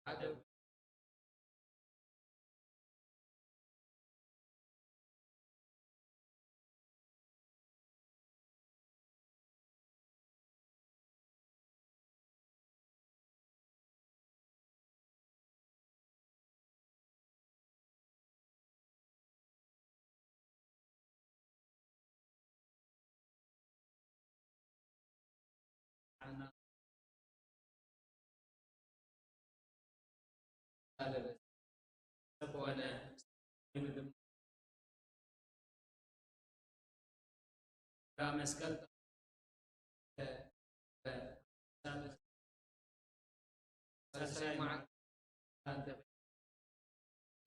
ሓደ ዝኾነ ኮይኑ ድማ መስቀል ሳልሳይ መዓልቲ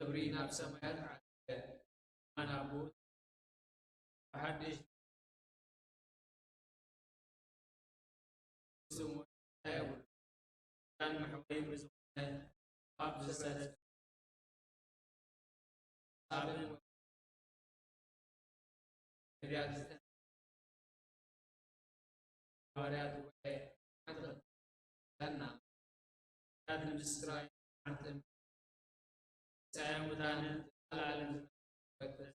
ክብሪ ናብ ሰማያት ዓረገ፣ ኣናብኡ ብሓድሽ ስሙ የብሉ። ዳን መሕወይ ብዝኾነ ኣብ ዝሰለ ሳብን ነቢያት ዝተነ ሃዋርያት ጉባኤ ሓንቲ ከተና ነቢያት ንምስራይ ሓንቲ ትንሳኤ ሙታንን ዘላለም ዝመልከት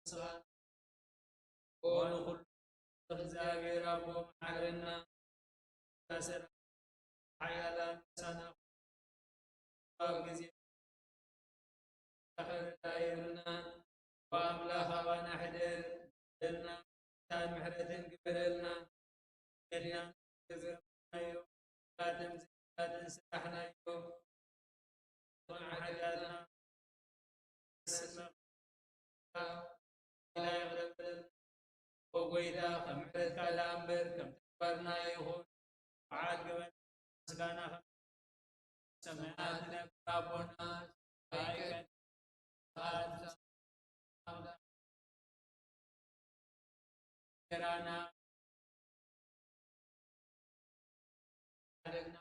ንስኻ ንኹሉ እግዚኣብሔር ኣቦ መሓረና፣ ሰራዊት ሓያላን ቅዱሳን ኣብ ግዜ ተኸርዳ ይብልና። ኣምላኽ ኣባና ሕደር በለልና፣ ምሕረትን ግበረልና። ጌድና ዝገበርናዮ ጸላእትን ዘይናትን ስራሕናዮ ሓጢኣትና ስምዕ። ወጎይታ ከም ምሕረትካ ደኣ እምበር ከም ተግባርና ይኹን። በዓል ግበን ምስጋና ከም ሰማያት ነብር ኣቦና ኣይቀን ራና ሓደግና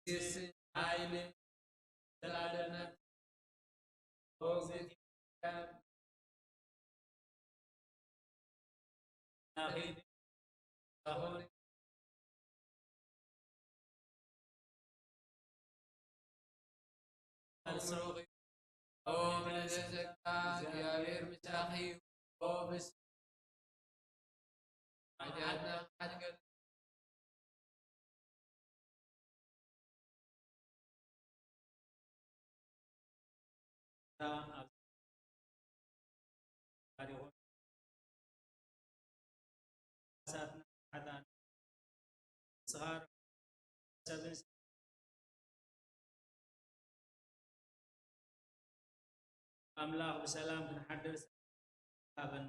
ሞገስን ሓይልን ዘላለምን ሞገስ ናኺ ይኹን። ኣምስሩኺ ኦ መለሰካ እግዚኣብሔር ምሳኺ እዩ። ኦ ምስ ሓጢኣትና ሓድገል ኣምላኽ ብሰላም ክንሓድር ሃበና።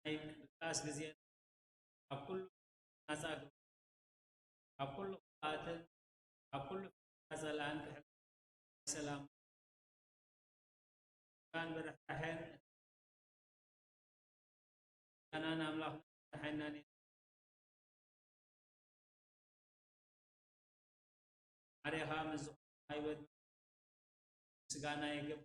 ናይ ምብጋስ ግዜ ኣብ ኩሉ ናጻ ግበር። ኣብ ኩሉ ክፍኣትን ኣብ ኩሉ ጸላእን ክሕል ሰላም ቃን ብርሕራሕን ቃናን ኣምላኽ ሓይናን ሓሪኻ ምስ ዝኾነ ኣይበት ምስጋና ይግብ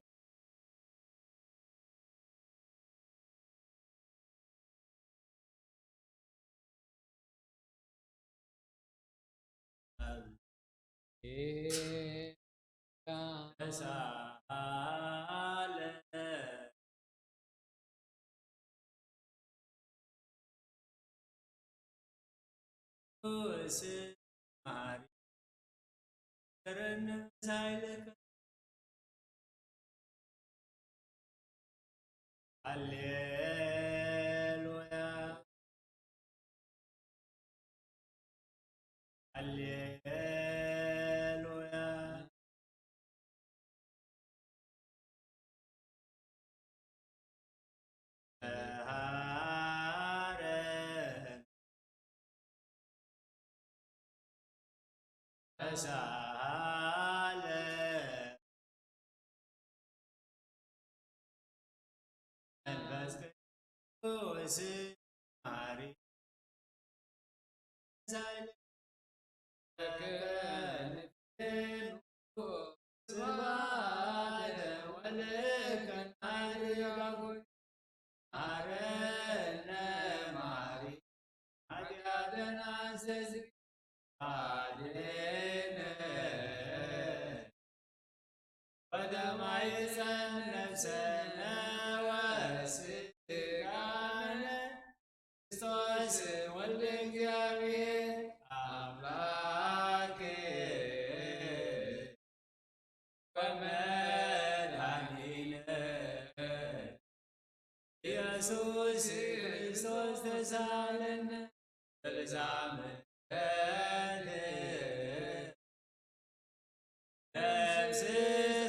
ተሳለ ንጉስ ማሪ ረነ ሳይለከ ሃሌሉያ ሃሌሉያ ተሃረ ተሳሃለ መንፈስ ቅዱስ ማሪ ስብሐት ወልከ ናድጋጎ ማረነ ማሪ ኃጢአተና አስተስሪ አድነን ወደማይፀን ነፍሰነ ወስጋነ ክርስቶስ ወልደ እግዚአብሔር አምላክ ወመድኃኒነ ኢየሱስ ክርስቶስ ተሳለነ በለዛም ነፍስ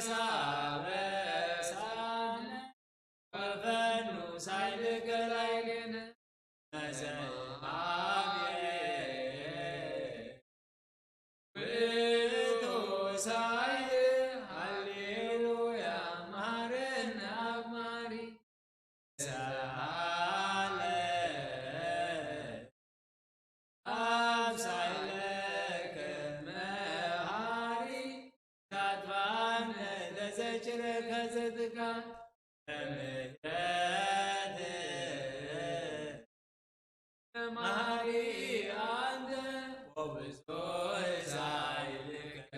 ሳበሳነ ወፈኑ ሳይልከ ላይልነ መዘማብየ ውእቱ ሳይል ሃሌሉያ ማረነ አብ ማሪ ሰአለ አብ ሳይለከ መሃሪ ታጥባነ ለዘችረከ ዘትካ ለምህረት መሃሪ አንተ ወብዙ ሳይልከ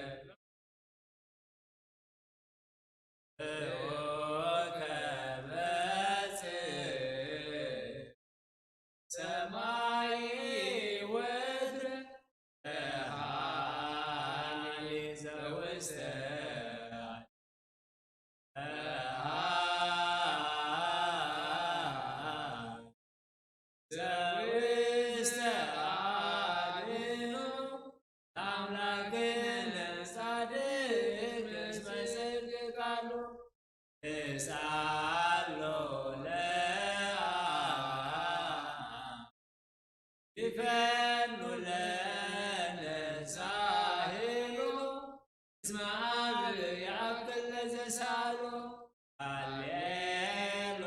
ሰማይ ወትረ ሃሊ ዘውስተ ዘውስተ አድኖ አምላክነ ጻድቅ እስመ ጽድቅ ቃሉ እሳሎ ለአ ይፈኑ ለነ ሳሄሎ እስመ አብ ያእክል ለዘሳሎ ሃሌሎ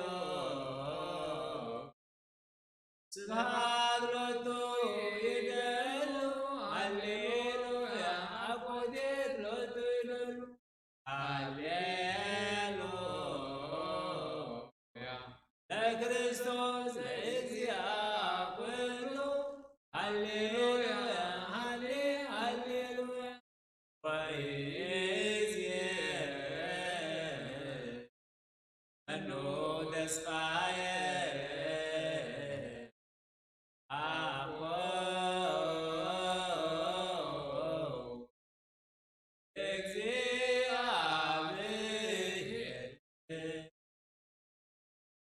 ስብሐት ሎቱ ይደሉ ሃሌሉያ አብ ተስፋየ ኣቦ እግዚአብሔር።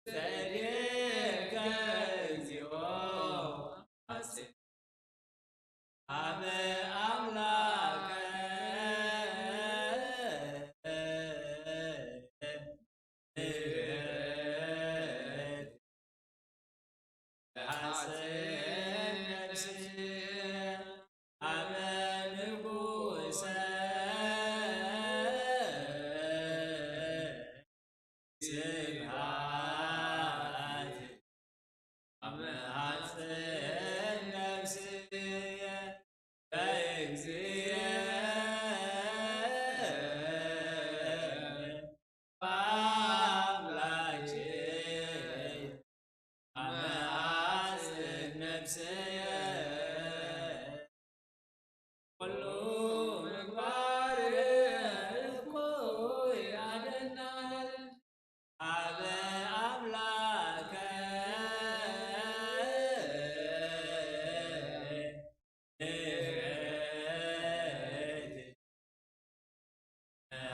ጸድቀ እግዚኦ አብ አምላከ ንብረት ሐሰን ነፍስየ አብ ንጉሰ ስብሐት። አብ ሐሰን ነፍስየ በእግዚእ በአምላኬ አብ ሐሰን ነፍስየ ኩሉ ምግባር እኩይ ኣደናል አብ አምላከ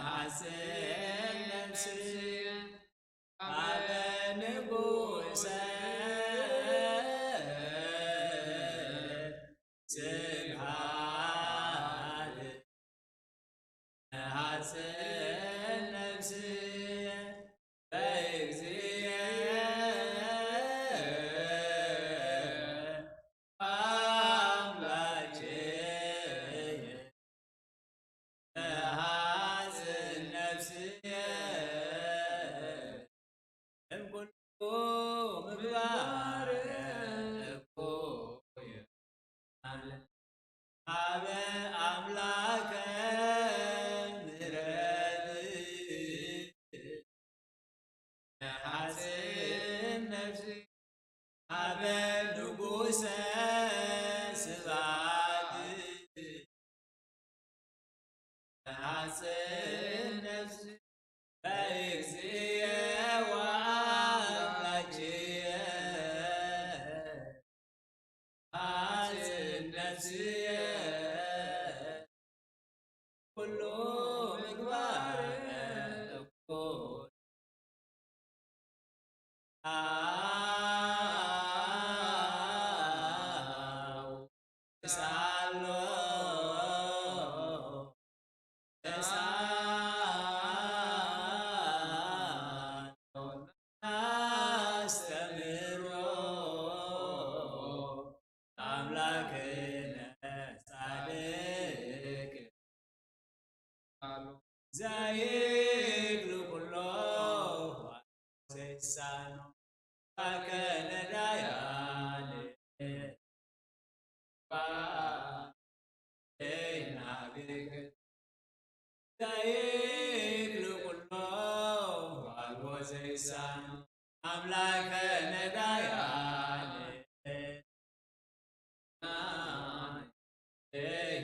ሐሰን ነፍስየ አብ ንጉሰ ስብሐት። ሐሰን ነፍስየ በእግዚእ አምላኬ ሐሰን ነፍስየ እምኩሉ ምግባር እኩይ አለ። አብ አምላከ ምሕረት ሐሰን ነፍስየ አብ ንጉሰ ስብሐት። ሐሰን ነፍስየ በእግዚእ ወአምላክየ ሐሰን ነፍስየ ኩሉ ምግባር እኩይ አው ሳሎ ተሳሎ አስተምህሮ አምላክነ ጻድቅ ዘይክል ኩሎ ዘይሳኖ ከነዳያነ ባይናቤክ ዘይክል ኩሎ ዋልዎ ዘይሳኖ አምላከ ነዳያነ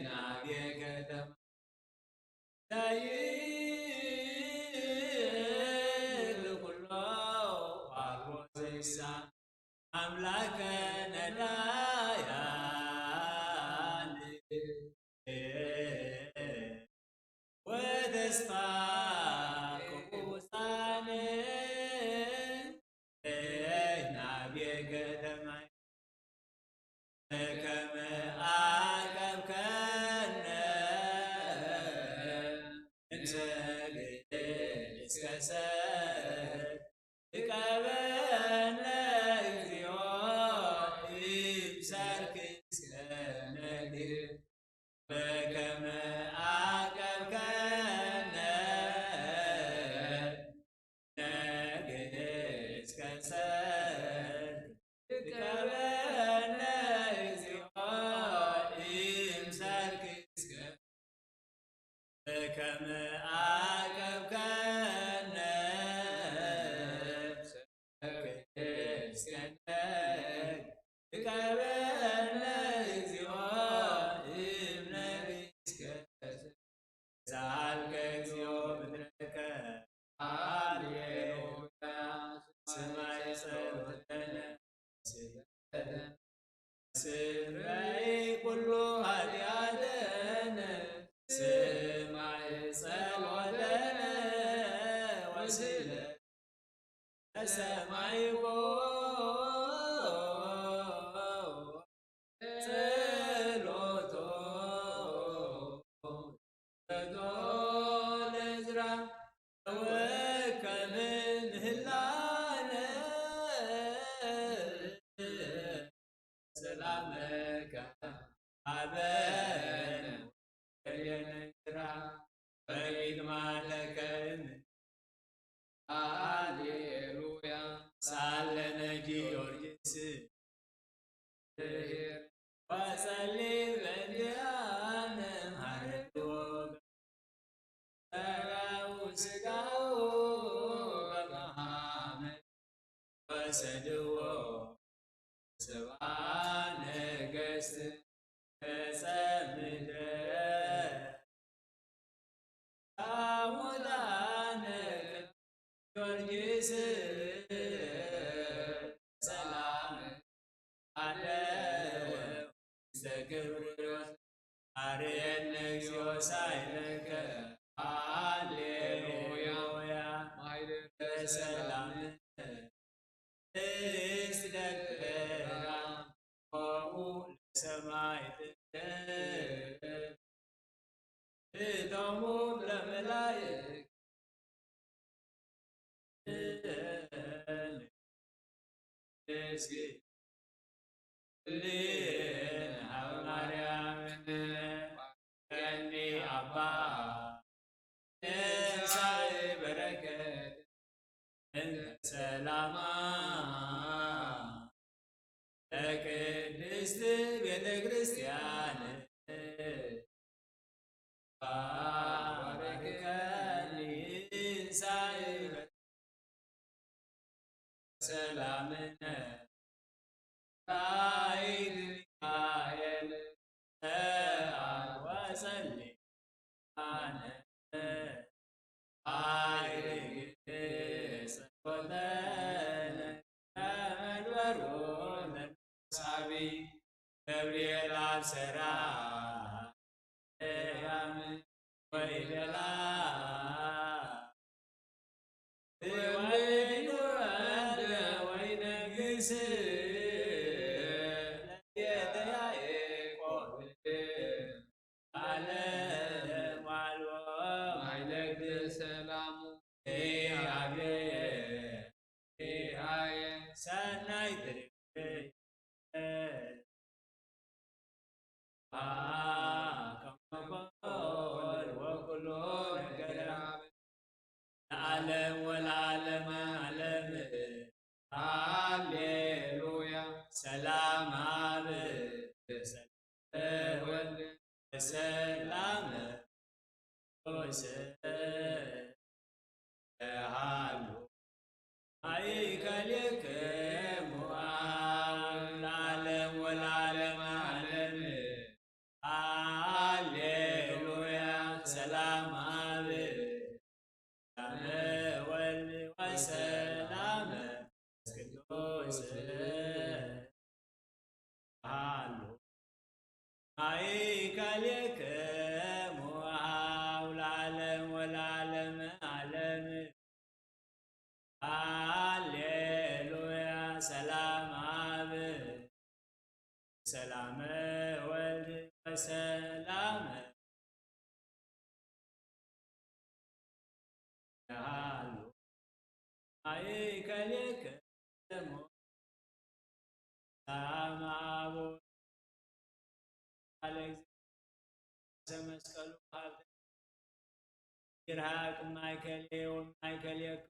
ናቤከ ተማ ዘይክል ኩሎ ዋልዎ ዘይሳኖ አምላከ ነዳያን ወተስፋ ቅዱሳን ናቤከ ተማይ ከመ አቀብከነ እንሰግድ እስከ ሰማይ። ትቀበነ እግዚኦ እምሰርክ እስከ ነግር በከመ አቀብከነ ነግር እስከ ሰርክ። ትቀበነ እግዚኦ እምሰርክ እስከ በከመ አቀብከነ እምሰርክ እስከ ነግር። ትቀበነ እግዚኦ እምነግር እስከ ስማዕ ጸሎተነ ወስለ ሰማይዎ ጸሎቶ በቶ ለዝራ ተወከልን ህላነ ሰላመከ ሀበነ ወየነ ግራ በይግማለከ እምን ሃሌሉያ ሳለነ ጊዮርጊስ ወጸሊ በእንቲአነ ማረዶ ጸራው ስጋው በመሃመድ ወሰድዎ ሰብአ ነገስት ገጸ ምድረ ታሙዳነ ጊዮርጊስ ሰላም አለ ውስተ ክብር አርየነ እግዚኦ ሳይለከ ሃሌሉያ ማይለ ሰላም እስደቀ ሆሙ ለሰማይ እቶሙ ለመላእክት እስኪ ሊን ሀብ ማርያምን ቀኒ አባ ንሳይ በረከት እንተ ሰላማ ለቅድስት ቤተ ክርስቲያን ባረከኒ ሳይበ ሰላምነ ራይድ ሚካኤል ተአወፀኒ አነ አይርግ ጸሎተነ ከመንበሩ ሳቢ ገብርኤል አብሰራ ያም ወይደላ ወይኑ ወደ ወይነግስ ለጌታ ያዕቆብ ዓለም አልቦ ማይለግስ ሰላሙ ያቤ ሰናይ ትርግት ከመኮን ወኩሎ ነገር ለዓለም ወለዓለመ ዓለም ሃሌሉያ። ሰላም አብ ሰላም ወልድ ሰላም ኦሰ ሃሉ ማእከሌክሙ ለዓለም ወለዓለመ ዓለም። ሃሌሉያ። ሰላም አብ ሰላም ወልድ ወሰላም መንፈስ ቅዱስ ሃሉ ማእከሌክሙ ለዓለም ወለዓለመ ዓለም። ሃሌሉያ። ሰላም አብ ሰላም ወልድ ወሰላም ሃሉ ማእከሌክሙ ሰላም አብ ሰመስቀሉ ይርሃቅ ማእከሌ ወማእከሌክሙ።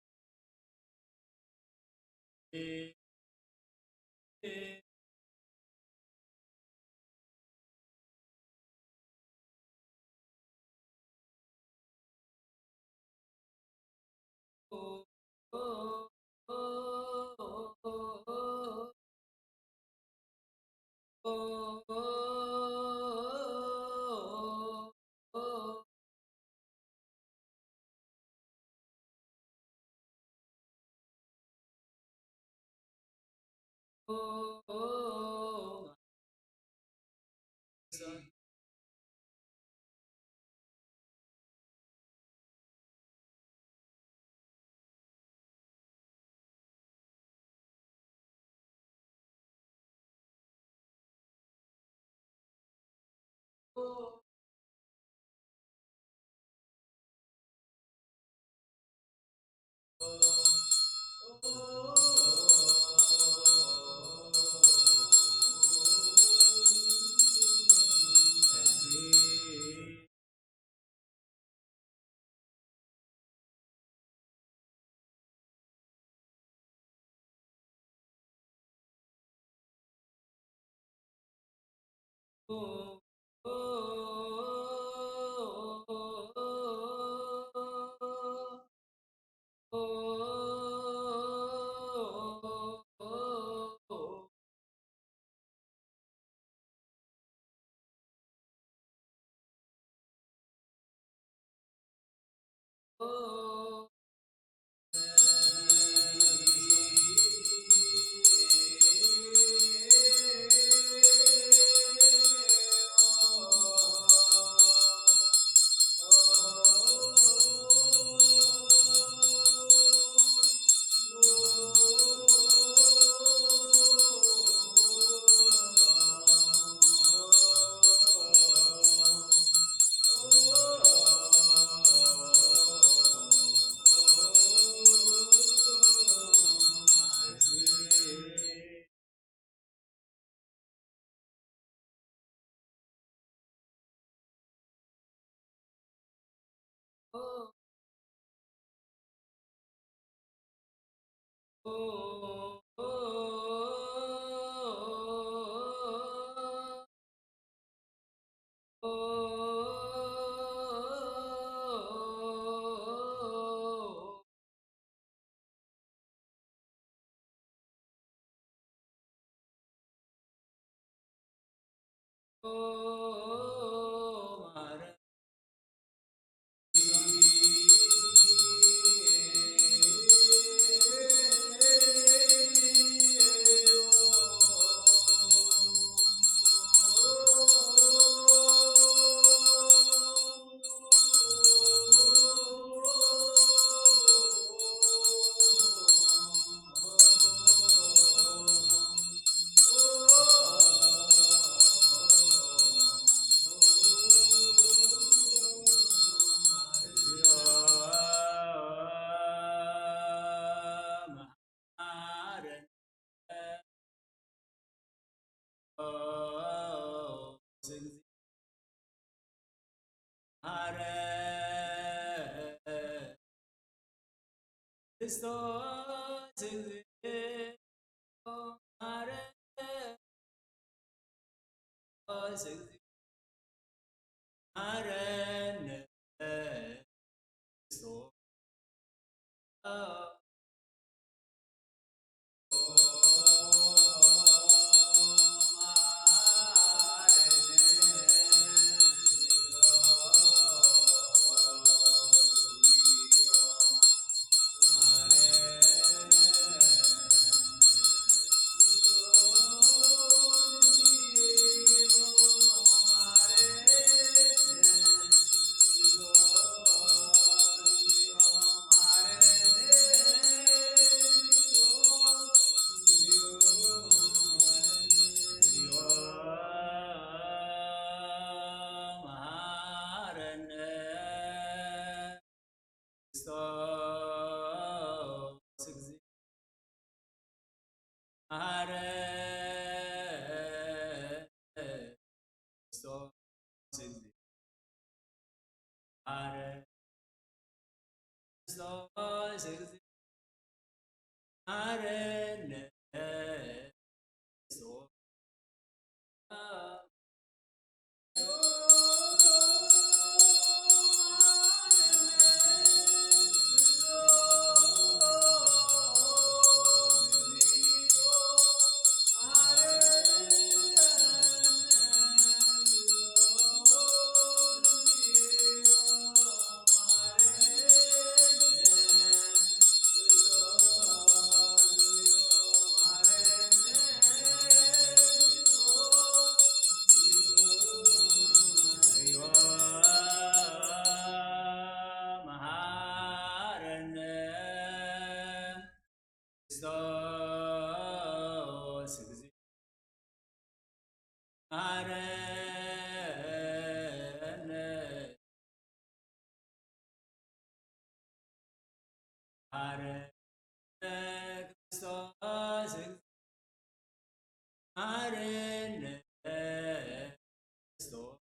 መሐረነ ክርስቶስ መሐረነ ክርስቶስ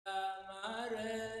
መሐረነ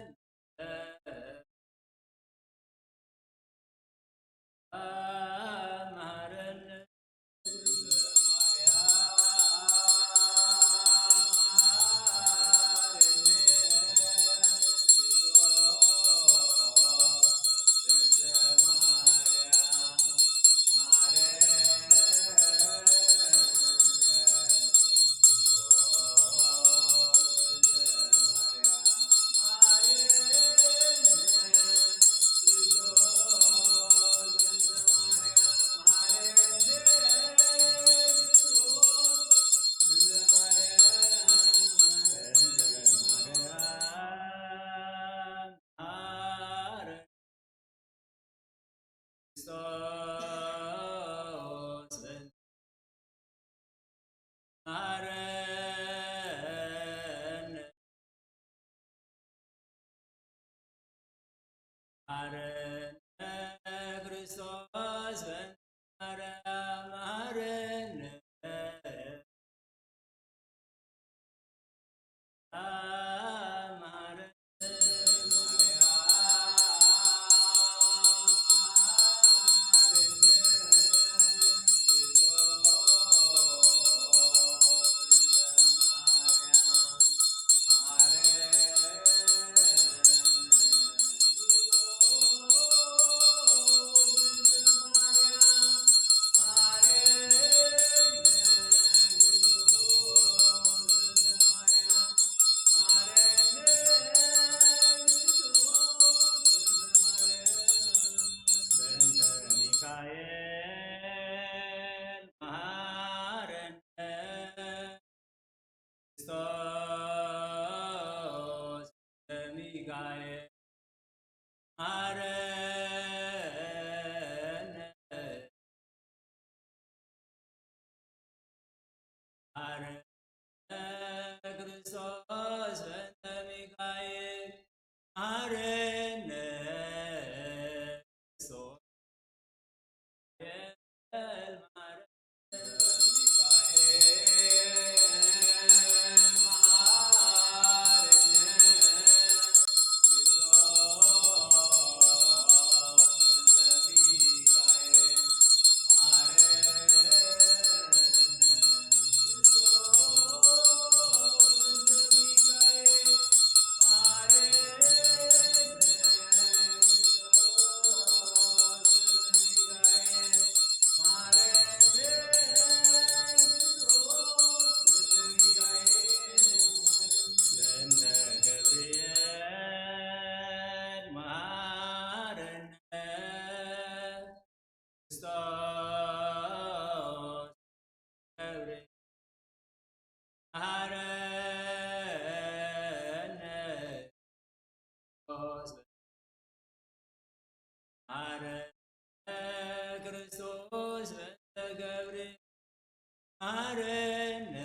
መሐረነ ክርስቶስ፣ መሐረነ ክርስቶስ በእንተ ገብርኤል መሐረነ።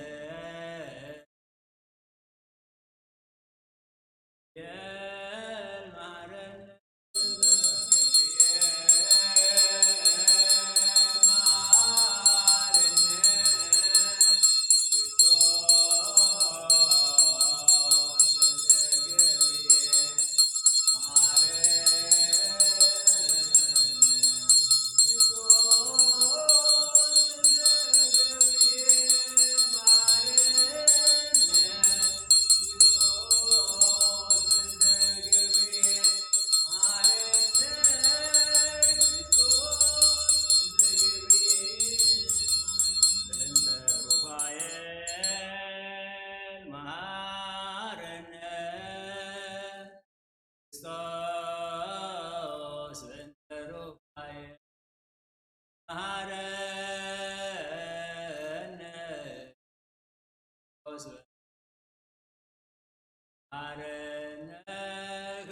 መሐረነ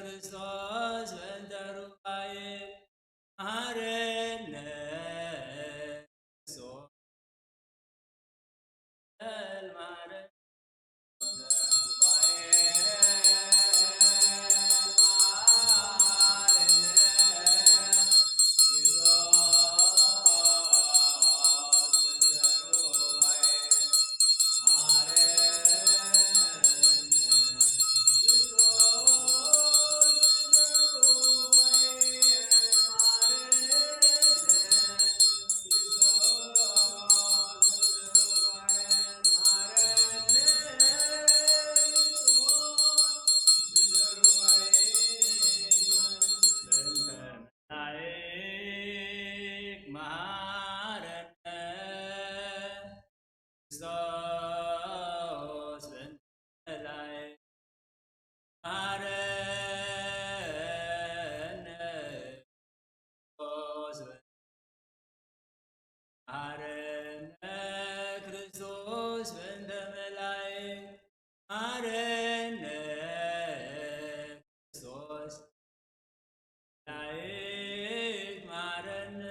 ክርስቶስ በእንተ ሩፋኤል መሐረነ ክርስቶስ መሐረነ። መሐረነ። መሐረነ ክርስቶስ በእንተ መላእክት መሐረነ ክርስቶስ መላእክት መሐረነ።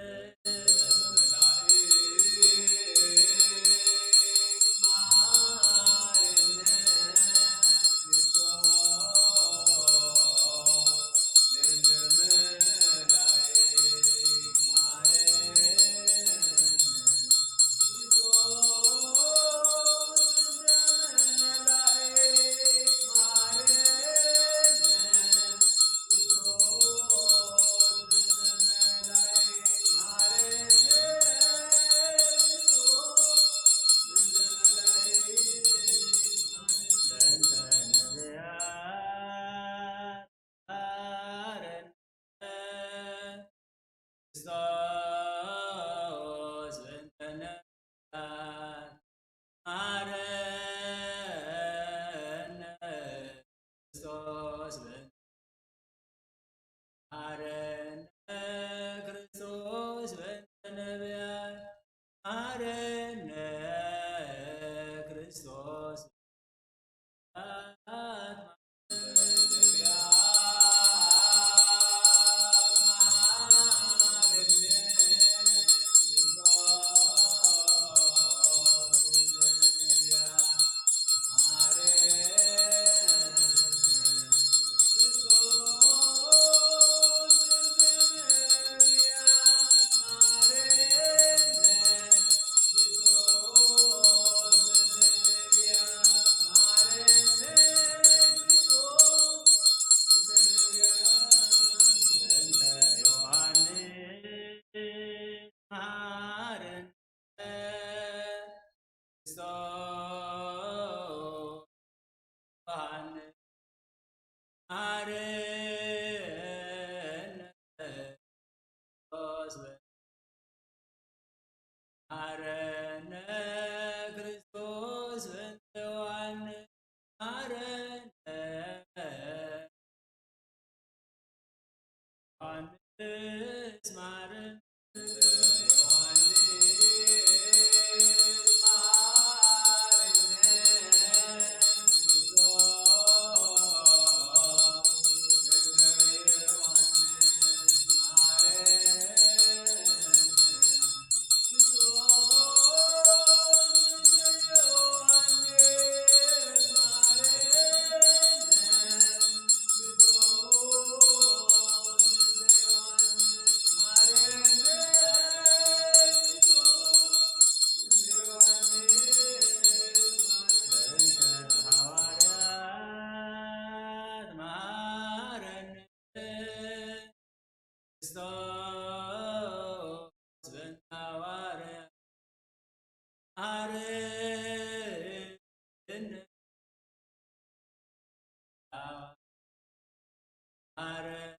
ማረነ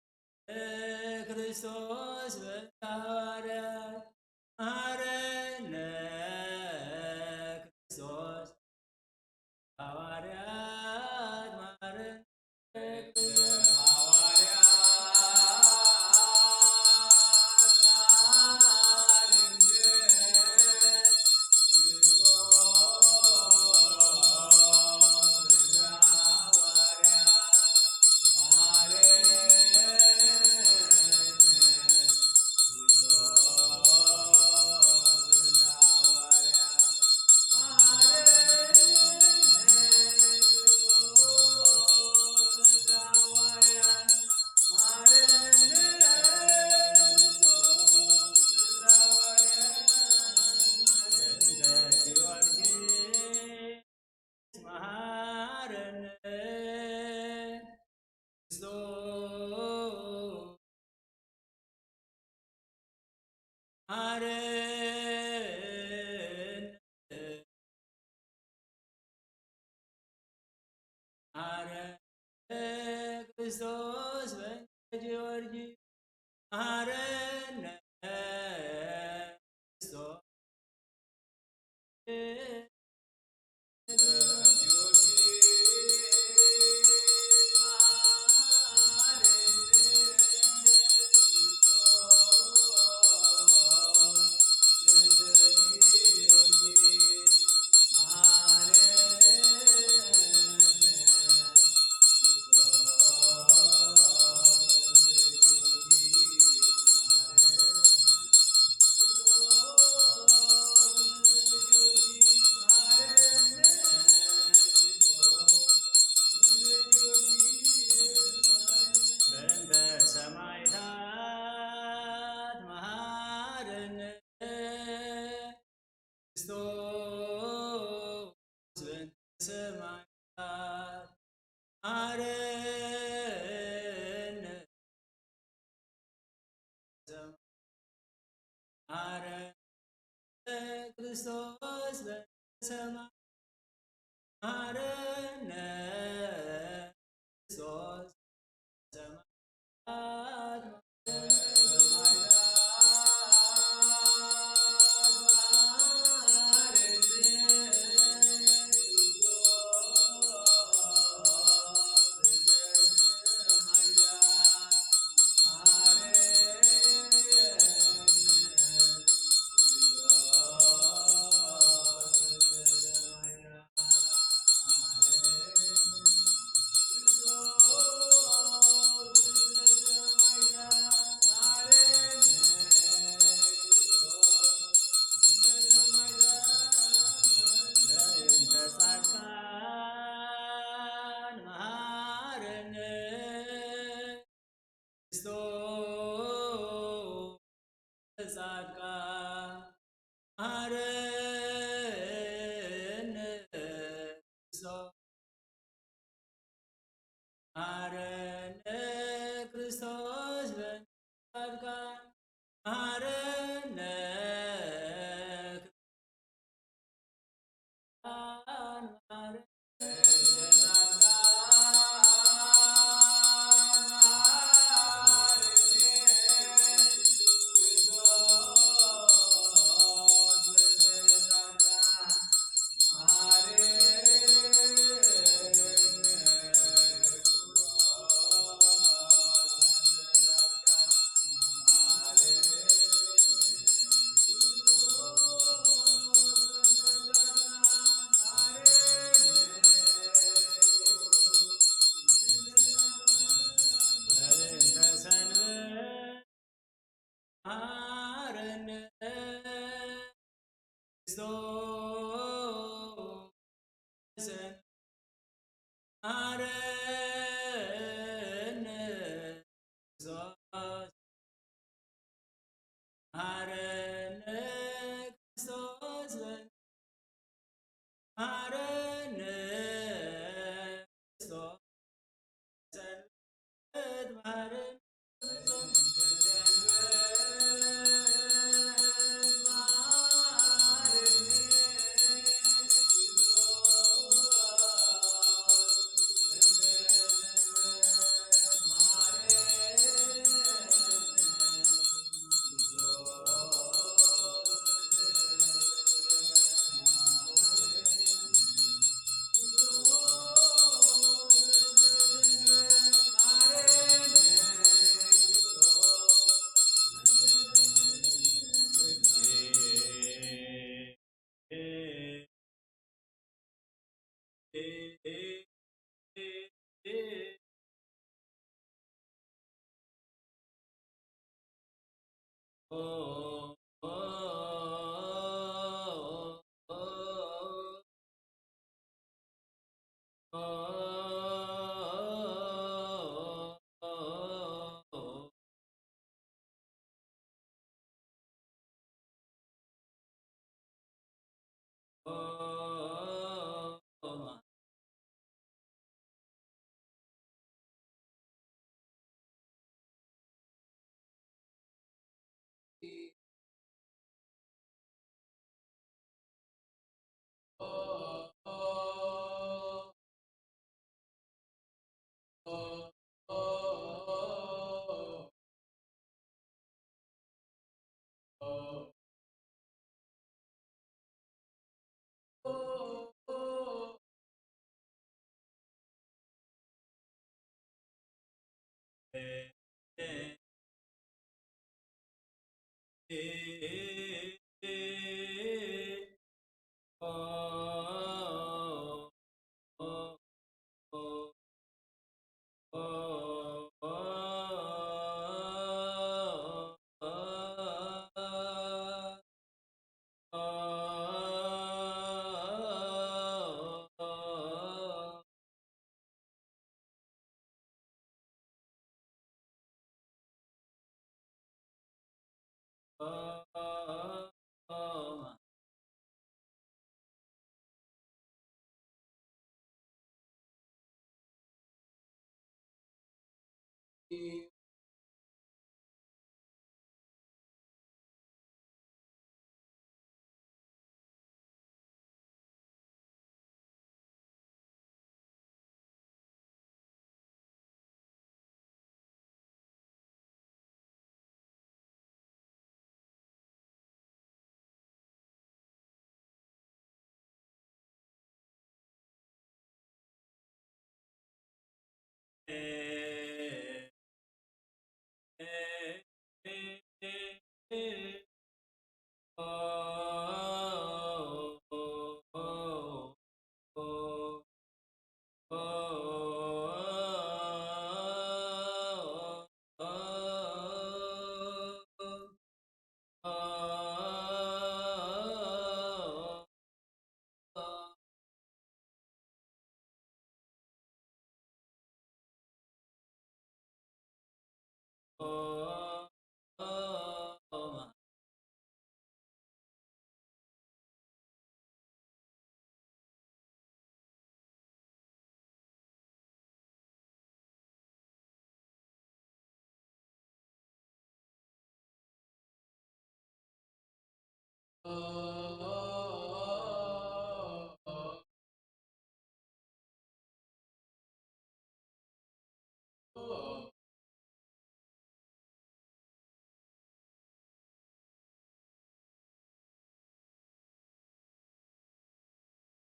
ክርስቶስ በእንተ ሃዋርያት፣ ማረነ ክርስቶስ ሃዋርያት፣ ማረነ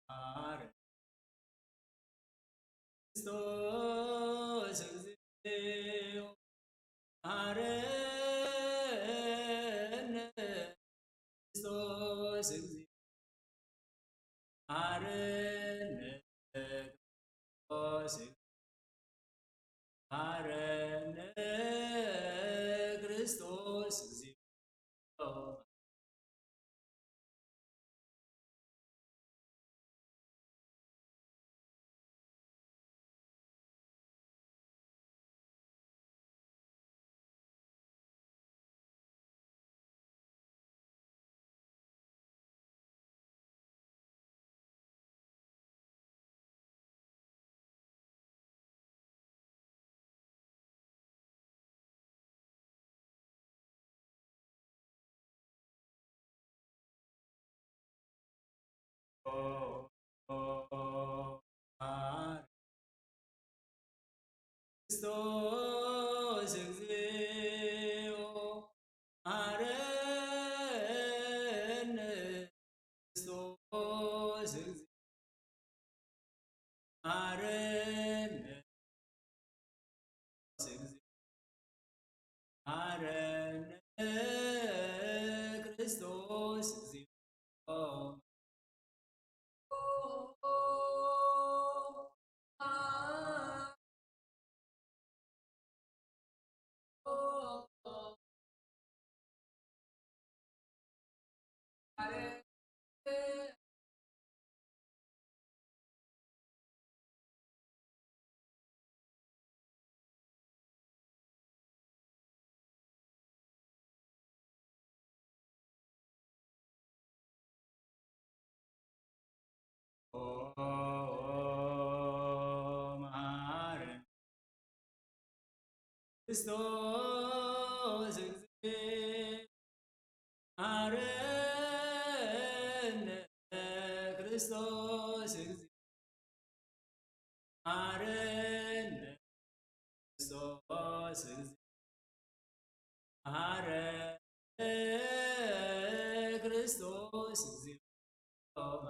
ማረ ክርስቶስ እግዚኦ ማረነ፣ ክርስቶስ እግዚኦ ማረነ፣ ክርስቶስ ማረነ፣ ክርስቶስ እግዚኦ። ክርስቶስ እግዚኦ መሐረነ፣ ክርስቶስ እግዚኦ መሐረነ፣ መሐረነ ክርስቶስ እግዚኦ። ክርስቶስ እግዚእ፣ መሐረነ ክርስቶስ እግዚእ፣ መሐረነ ክርስቶስ እግዚእ፣ መሐረነ ክርስቶስ እግዚእ፣ መሐረነ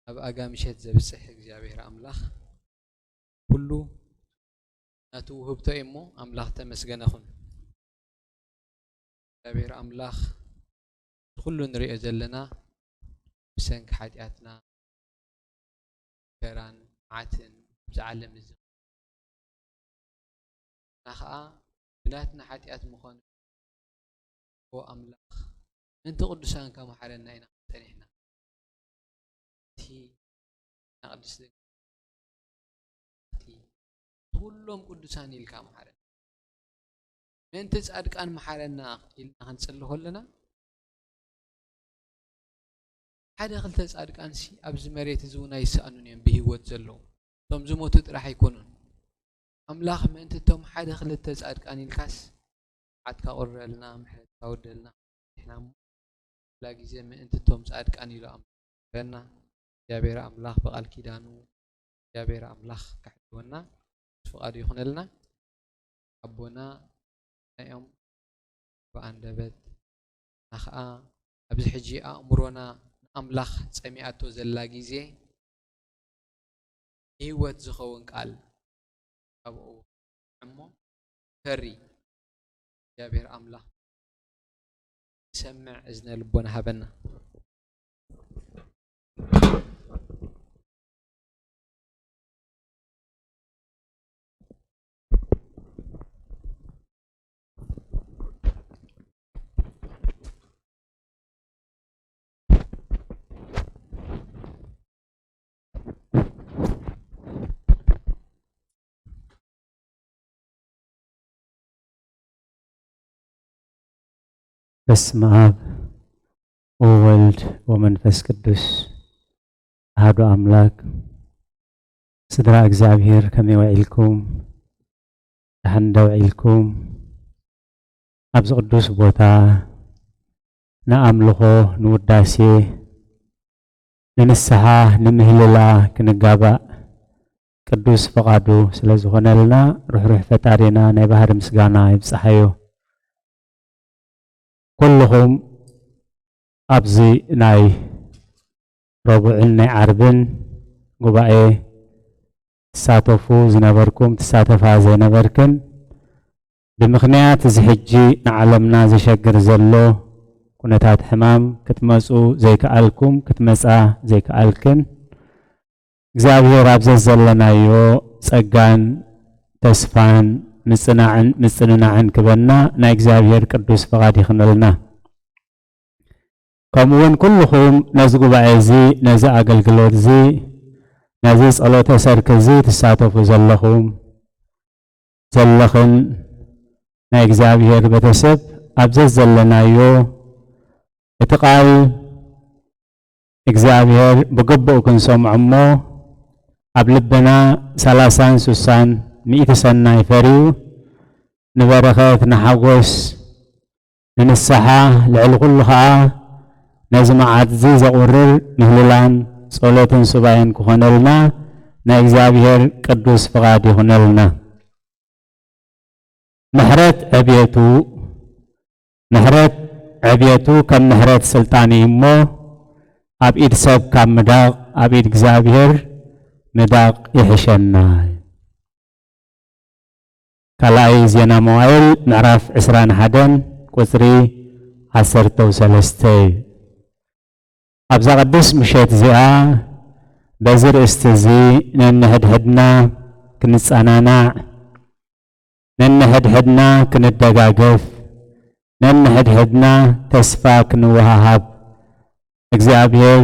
ኣብ ኣጋ ምሸት ዘብጽሕ እግዚኣብሔር ኣምላኽ ኩሉ ናቱ ውህብቶ እዩ እሞ ኣምላኽ ተመስገነ ኹን። እግዚኣብሔር ኣምላኽ ኩሉ ንሪኦ ዘለና ብሰንኪ ሓጢኣትና መከራን መዓትን ኣብዚ ዓለም እዚ ንሕና ኸኣ ብናትና ሓጢኣት ምኾነ ኦ ኣምላኽ ምእንቲ ቅዱሳንካ መሓረና ኢና ጸኒሕና። እቲ ንቅድስቲ እቲ ኩሎም ቅዱሳን ኢልካ መሓረና። ምእንቲ ጻድቃን መሓረና ኢልና ክንጽሊ ከለና ሓደ ክልተ ጻድቃንሲ ኣብዚ መሬት እዚ እውን ኣይሰኣኑን እዮም ብህይወት ዘለዉ። እቶም ዝሞቱ ጥራሕ ኣይኮኑን። ኣምላኽ ምእንቲ እቶም ሓደ ክልተ ጻድቃን ኢልካስ መዓትካ ቁረልና፣ ምሕረትካ ውደልና። ንሕና እሞ ኩላ ግዜ ምእንቲ እቶም ጻድቃን ኢሉ ኣምረና። እግዚኣብሔር ኣምላኽ ብቓል ኪዳኑ እግዚኣብሔር ኣምላኽ ከሕልወና ፍቓዱ ይኹነልና። ኣቦና ናዮም ብኣንደበት ንሕና ኸኣ ኣብዚ ሕጂ ኣእምሮና ንኣምላኽ ጸሚኣቶ ዘላ ግዜ ንህይወት ዝኸውን ቃል ካብኡ እሞ ፈሪ እግዚኣብሔር ኣምላኽ ሰምዕ እዝነ ልቦና ሃበና። በስመ አብ ወወልድ ወመንፈስ ቅዱስ አሐዱ አምላክ። ስድራ እግዚኣብሔር ከመይ ውዒልኩም? ደሓን ዶ ውዒልኩም? ኣብዚ ቅዱስ ቦታ ንኣምልኾ፣ ንውዳሴ፣ ንንስሓ፣ ንምህልላ ክንጋባእ ቅዱስ ፍቓዱ ስለ ዝኾነልና ርሕሩሕ ፈጣሪና ናይ ባህሪ ምስጋና ይብጽሓዮ። ኩልኹም ኣብዚ ናይ ረቡዕን ናይ ዓርብን ጉባኤ ትሳተፉ ዝነበርኩም፣ ትሳተፋ ዘይነበርክን፣ ብምኽንያት እዚ ሕጂ ንዓለምና ዘሸግር ዘሎ ኩነታት ሕማም ክትመጹ ዘይከኣልኩም፣ ክትመጻ ዘይከኣልክን፣ እግዚኣብሔር ኣብ ዘዘለናዮ ጸጋን ተስፋን ምጽናዕን ምጽንናዕን ክበና ናይ እግዚኣብሔር ቅዱስ ፍቓድ ይኹነልና። ከምኡ እውን ኩልኹም ነዚ ጉባኤ እዚ፣ ነዚ ኣገልግሎት እዚ፣ ነዚ ጸሎተ ሰርክ እዚ ትሳተፉ ዘለኹም ዘለኽን ናይ እግዚኣብሔር ቤተሰብ ኣብ ዘዘለናዮ እቲ ቃል እግዚኣብሔር ብግቡእ ክንሰምዖ እሞ ኣብ ልብና ሰላሳን ሱሳን ሚእቲ ሰናይ ፈርዩ ንበረኸት ንሓጎስ ንንስሓ ልዕሊ ኩሉ ኸኣ ነዚ መዓት እዚ ዘቑርር ምህልላን ጸሎትን ሱባኤን ክኾነልና ናይ እግዚኣብሔር ቅዱስ ፍቓድ ይኹነልና። ምሕረት ዕብየቱ ምሕረት ዕብየቱ ከም ምሕረት ስልጣን እዩ እሞ ኣብ ኢድ ሰብ ካብ ምዳቕ ኣብ ኢድ እግዚኣብሔር ምዳቕ ይሕሸና። ካልኣይ ዜና መዋእል ምዕራፍ ዕስራን ሓደን ቁጽሪ ዓሰርተ ሰለስተ እዩ። ኣብዛ ቅድስት ምሸት እዚኣ በዚ ርእስቲ እዚ ነንሕድሕድና ክንጸናናዕ፣ ነንሕድሕድና ክንደጋገፍ፣ ነንሕድሕድና ተስፋ ክንወሃሃብ፣ እግዚኣብሔር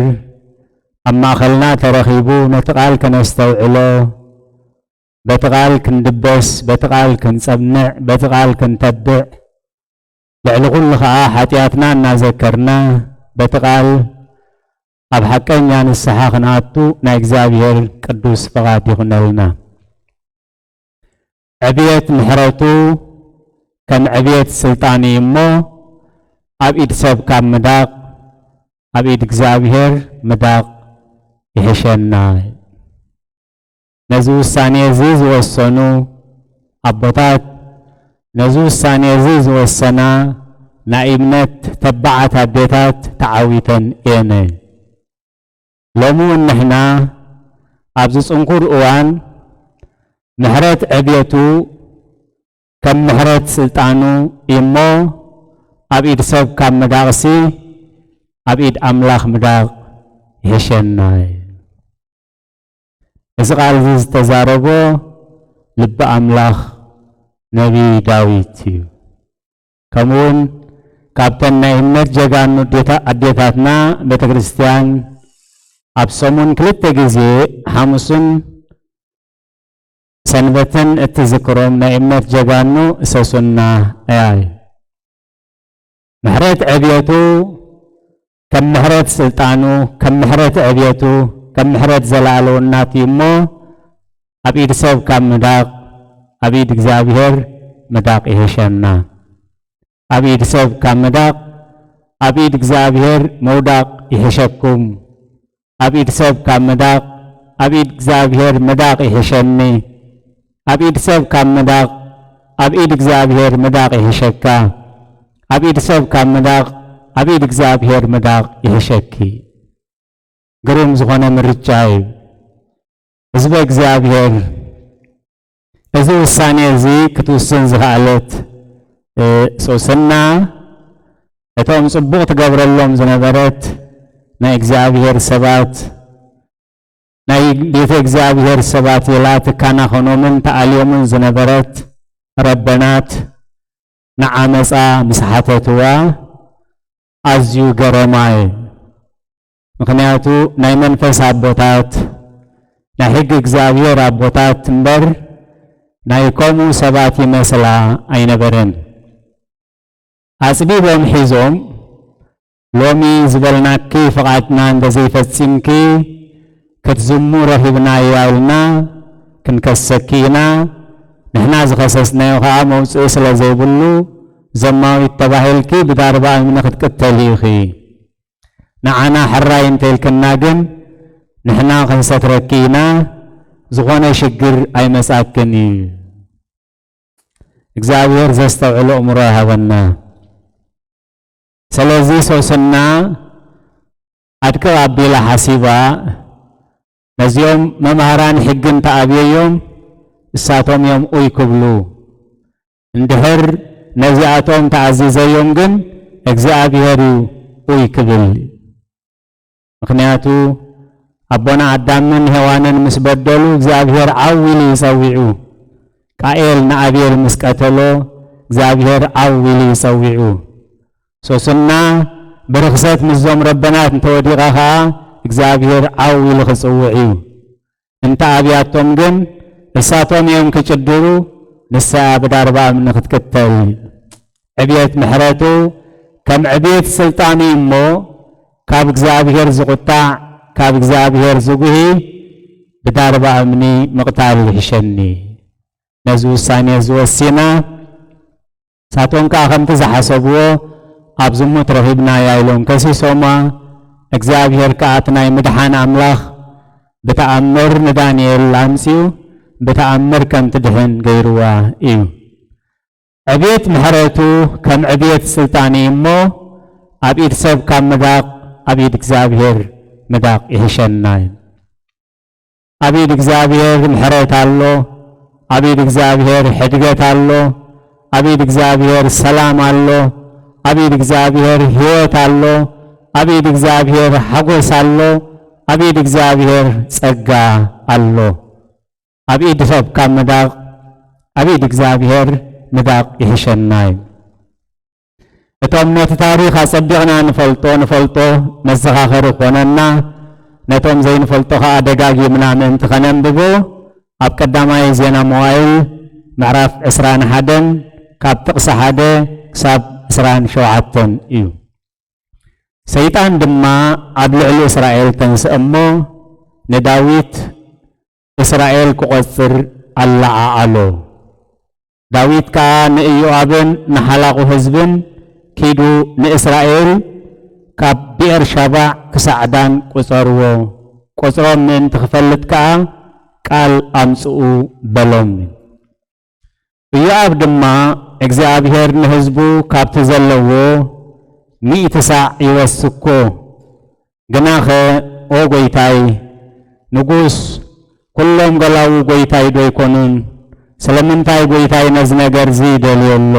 ኣብ ማእኸልና ተረኺቡ ነቲ ቃል ከነስተውዕሎ፣ በቲ ቃል ክንድበስ፣ በቲ ቃል ክንጸንዕ፣ በቲ ቃል ክንተብዕ፣ ልዕሊ ኩሉ ኸኣ ሓጢኣትና እናዘከርና በቲ ቃል ኣብ ሓቀኛ ንስሓ ክንኣቱ ናይ እግዚኣብሔር ቅዱስ ፍቓድ ይኹነልና። ዕብየት ምሕረቱ ከም ዕብየት ስልጣን እዩ እሞ፣ ኣብ ኢድ ሰብ ካብ ምዳቕ፣ ኣብ ኢድ እግዚኣብሔር ምዳቕ ይሕሸና። ነዚ ውሳኔ እዚ ዝወሰኑ ኣቦታት፣ ነዚ ውሳኔ እዚ ዝወሰና ናይ እምነት ተባዓት ኣዴታት ተዓዊተን እየን። ሎሚ እውን ንሕና ኣብዚ ጽንኩር እዋን ምሕረት ዕብየቱ ከም ምሕረት ስልጣኑ እሞ ኣብ ኢድ ሰብ ካብ ምዳቕሲ ኣብ ኢድ ኣምላኽ ምዳቕ ይሕሸና። እዚ ቃል እዚ ዝተዛረቦ ልቢ ኣምላኽ ነቢይ ዳዊት እዩ። ከምኡውን ካብተን ናይ እምነት ጀጋኑ ኣዴታትና ቤተ ክርስቲያን ኣብ ሰሙን ክልተ ግዜ ሓሙስን ሰንበትን እትዝክሮም ናይ እምነት ጀጋኑ እሰሱና እያ። ምሕረት ዕብየቱ ከም ምሕረት ስልጣኑ፣ ከም ምሕረት ዕብየቱ፣ ከም ምሕረት ዘላኣለውናት እዩ እሞ ኣብ ኢድ ሰብ ካብ ምዳቕ ኣብ ኢድ እግዚኣብሔር ምዳቕ ይሕሸና። ኣብ ኢድ ሰብ ካብ ምዳቕ ኣብ ኢድ እግዚኣብሔር ምውዳቕ ይሕሸኩም። ኣብ ኢድ ሰብ ካብ ምዳቕ ኣብ ኢድ እግዚኣብሔር ምዳቕ ይሕሸኒ። ኣብ ኢድ ሰብ ካብ ምዳቕ ኣብ ኢድ እግዚኣብሔር ምዳቕ ይሕሸካ። ኣብ ኢድ ሰብ ካብ ምዳቕ ኣብ ኢድ እግዚኣብሔር ምዳቕ ይሕሸኪ። ግሩም ዝኾነ ምርጫ እዩ። ህዝበ እግዚኣብሔር እዚ ውሳኔ እዚ ክትውስን ዝኸኣለት ሶስና እቶም ጽቡቕ ትገብረሎም ዝነበረት ናይ እግዚኣብሔር ሰባት ናይ ቤተ እግዚኣብሔር ሰባት ኢላ ትካናኸኖምን ተኣልዮምን ዝነበረት ረበናት ንዓመፃ ምስ ሓተትዋ ኣዝዩ ገረማ እዩ። ምኽንያቱ ናይ መንፈስ ኣቦታት ናይ ሕጊ እግዚኣብሔር ኣቦታት እምበር ናይ ከምኡ ሰባት ይመስላ ኣይነበረን። ኣጽቢቦም ሒዞም ሎሚ ዝበልናኪ ፍቓድና እንተዘይፈጺምኪ ክትዝሙ ረኺብናያ ኢልና ክንከሰኪ ኢና። ንሕና ዝኸሰስናዮ ኸኣ መውጽኢ ስለ ዘይብሉ ዘማዊት ተባሂልኪ ብዳርባ እምኒ ክትቅተሊ ኢኺ። ንዓና ሕራይ እንተኢልክና ግን ንሕና ክንሰትረኪ ኢና፣ ዝኾነ ሽግር ኣይመጻክን እዩ። እግዚኣብሔር ዘስተውዕሎ እምሮ ይሃበና። ስለዚ ሶስና ኣድቅቕ ኣቢላ ሓሲባ ነዚኦም መምሃራን ሕጊ እንተኣብየዮም እሳቶም እዮም ኡይ ክብሉ። እንድሕር ነዚኣቶም ተኣዚዘዮም ግን እግዚኣብሔር እዩ ኡይ ክብል። ምኽንያቱ ኣቦና ኣዳምን ሄዋንን ምስ በደሉ እግዚኣብሔር ዓው ኢሉ እዩ ጸዊዑ። ቃኤል ንኣቤል ምስ ቀተሎ እግዚኣብሔር ዓው ኢሉ እዩ ጸዊዑ። ሶስና ብርኽሰት ምስዞም ረበናት እንተወዲቓ ኸኣ እግዚኣብሔር ዓው ኢሉ ክጽውዕ እዩ። እንተ ኣብያቶም ግን እሳቶም እዮም ክጭድሩ፣ ንሳ እያ ብዳርባ እምኒ ክትቅተል። ዕብየት ምሕረቱ ከም ዕብየት ስልጣኑ እሞ ካብ እግዚኣብሔር ዝቁጣዕ ካብ እግዚኣብሔር ዝጉሂ ብዳርባ እምኒ ምቕታል ይሕሸኒ። ነዚ ውሳኔ እዚ ወሲና ንሳቶም ከኣ ከምቲ ዝሓሰብዎ ኣብ ዝሙት ረኺብናያ ኢሎም ከሲሶማ። እግዚኣብሔር ከኣ እቲ ናይ ምድሓን ኣምላኽ ብተኣምር ንዳንኤል ኣምጺኡ ብተኣምር ከም ትድሕን ገይርዋ እዩ። ዕብየት ምሕረቱ ከም ዕብየት ስልጣን እዩ እሞ ኣብ ኢድ ሰብ ካብ ምዳቕ ኣብ ኢድ እግዚኣብሔር ምዳቕ ይሕሸና እዩ። ኣብ ኢድ እግዚኣብሔር ምሕረት ኣሎ። ኣብ ኢድ እግዚኣብሔር ሕድገት ኣሎ። ኣብ ኢድ እግዚኣብሔር ሰላም ኣሎ። ኣብ ኢድ እግዚኣብሔር ህይወት ኣሎ። ኣብ ኢድ እግዚኣብሔር ሓጎስ ኣሎ። ኣብ ኢድ እግዚኣብሔር ጸጋ ኣሎ። ኣብ ኢድ ሰብ ካብ ምዳቕ ኣብ ኢድ እግዚኣብሔር ምዳቕ ይሕሸና እዩ። እቶም ነቲ ታሪኽ ኣጸቢቕና ንፈልጦ ንፈልጦ መዘኻኸሪ ክኾነና፣ ነቶም ዘይንፈልጦ ኸኣ ደጋጊምና ምእንቲ ኸነንብቦ ኣብ ቀዳማይ ዜና መዋእል ምዕራፍ ዕስራን ሓደን ካብ ጥቕሲ ሓደ ክሳብ ዕስራን ሸውዓተን እዩ። ሰይጣን ድማ ኣብ ልዕሊ እስራኤል ተንስአ እሞ ንዳዊት እስራኤል ክቖጽር ኣለዓዓሎ። ዳዊት ከኣ ንኢዮኣብን ንሓላቑ ህዝብን ኪዱ ንእስራኤል ካብ ብኤርሻባዕ ክሳዕ ዳን ቁጸርዎ፣ ቁጽሮም ምእንቲ ክፈልጥ ከኣ ቃል ኣምጽኡ በሎም። ኢዮኣብ ድማ እግዚኣብሔር ንህዝቡ ካብቲ ዘለዎ ሚእቲ ሳዕ ይወስኮ፣ ግናኸ ኦ ጐይታይ ንጉስ፣ ኵሎም ገላዉ ጐይታይ ዶ ኣይኮኑን? ስለምንታይ ጐይታይ ነዚ ነገር እዚ ይደልዮ ኣሎ?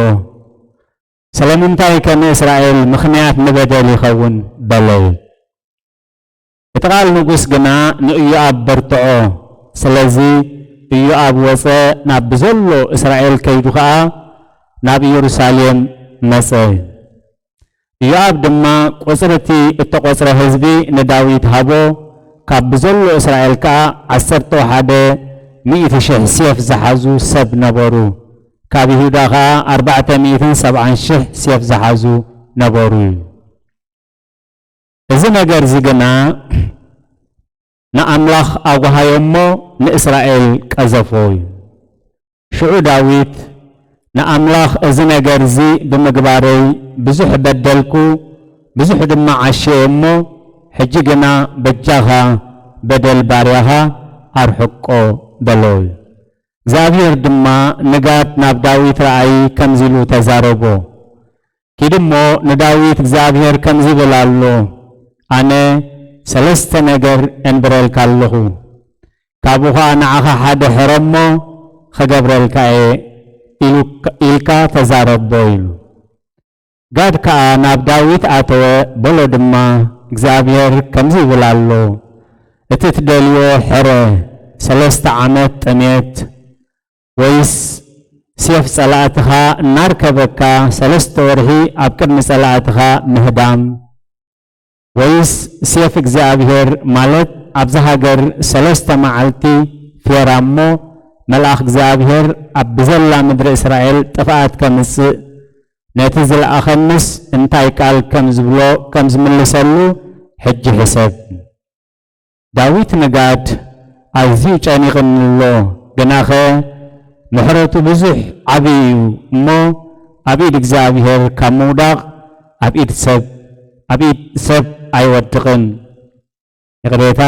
ስለምንታይከ ንእስራኤል ምኽንያት ንበደል ይኸውን? በለ። እቲ ቃል ንጉስ ግና ንኢዮኣብ በርትዖ። ስለዚ ኢዮኣብ ወጸ፣ ናብ ብዘሎ እስራኤል ከይዱ ኸኣ ናብ ኢየሩሳሌም መጸ። ኢዮኣብ ድማ ቁጽሪ እቲ እተቖጽረ ህዝቢ ንዳዊት ሃቦ፣ ካብ ብዘሎ እስራኤል ከኣ ዓሰርተ ሓደ ሚእቲ ሽሕ ሴፍ ዝሓዙ ሰብ ነበሩ፣ ካብ ይሁዳ ኸኣ ኣርባዕተ ሚእትን ሰብዓን ሽሕ ሴፍ ዝሓዙ ነበሩ እዩ። እዚ ነገር እዚ ግና ንኣምላኽ ኣጓሃዮ እሞ ንእስራኤል ቀዘፎ እዩ። ሽዑ ዳዊት ንኣምላኽ፣ እዚ ነገር እዚ ብምግባረይ ብዙሕ በደልኩ፣ ብዙሕ ድማ ዓሸየ እሞ፣ ሕጂ ግና በጃኻ በደል ባርያኻ ኣርሕቆ በሎ። እግዚኣብሔር ድማ ንጋድ ናብ ዳዊት ራእይ ከምዚ ኢሉ ተዛረቦ። ኪድ እሞ ንዳዊት እግዚኣብሔር ከምዚ ይብል ኣሎ፣ ኣነ ሰለስተ ነገር እንብረልካ ኣለኹ፣ ካብኡ ኸኣ ንዓኻ ሓደ ሕረ እሞ ኽገብረልካ እየ ኢሉ-፣ ኢልካ ተዛረቦ ኢሉ። ጋድ ከኣ ናብ ዳዊት ኣተወ፣ በሎ ድማ፣ እግዚኣብሔር ከምዚ ይብል ኣሎ፣ እቲ ትደልዮ ሕረ፣ ሰለስተ ዓመት ጥሜት፣ ወይስ ሴፍ ጸላእትኻ እናርከበካ ሰለስተ ወርሒ ኣብ ቅድሚ ጸላእትኻ ምህዳም? ወይስ ሴፍ እግዚኣብሔር፣ ማለት ኣብዛ ሃገር ሰለስተ መዓልቲ ፌራ እሞ መልኣኽ እግዚኣብሔር ኣብ ብዘላ ምድሪ እስራኤል ጥፍኣት ከምጽእ፣ ነቲ ዝለኣኸንስ እንታይ ቃል ከም ዝብሎ ከም ዝምልሰሉ ሕጂ ሕሰብ። ዳዊት ንጋድ ኣዝዩ ጨኒቕኒ ኣሎ፣ ግናኸ ምሕረቱ ብዙሕ ዓቢ እዩ እሞ፣ ኣብ ኢድ እግዚኣብሔር ካብ ምውዳቕ ኣብ ኢድ ሰብ፣ ኣብ ኢድ ሰብ ኣይወድቕን። ይቕሬታ፣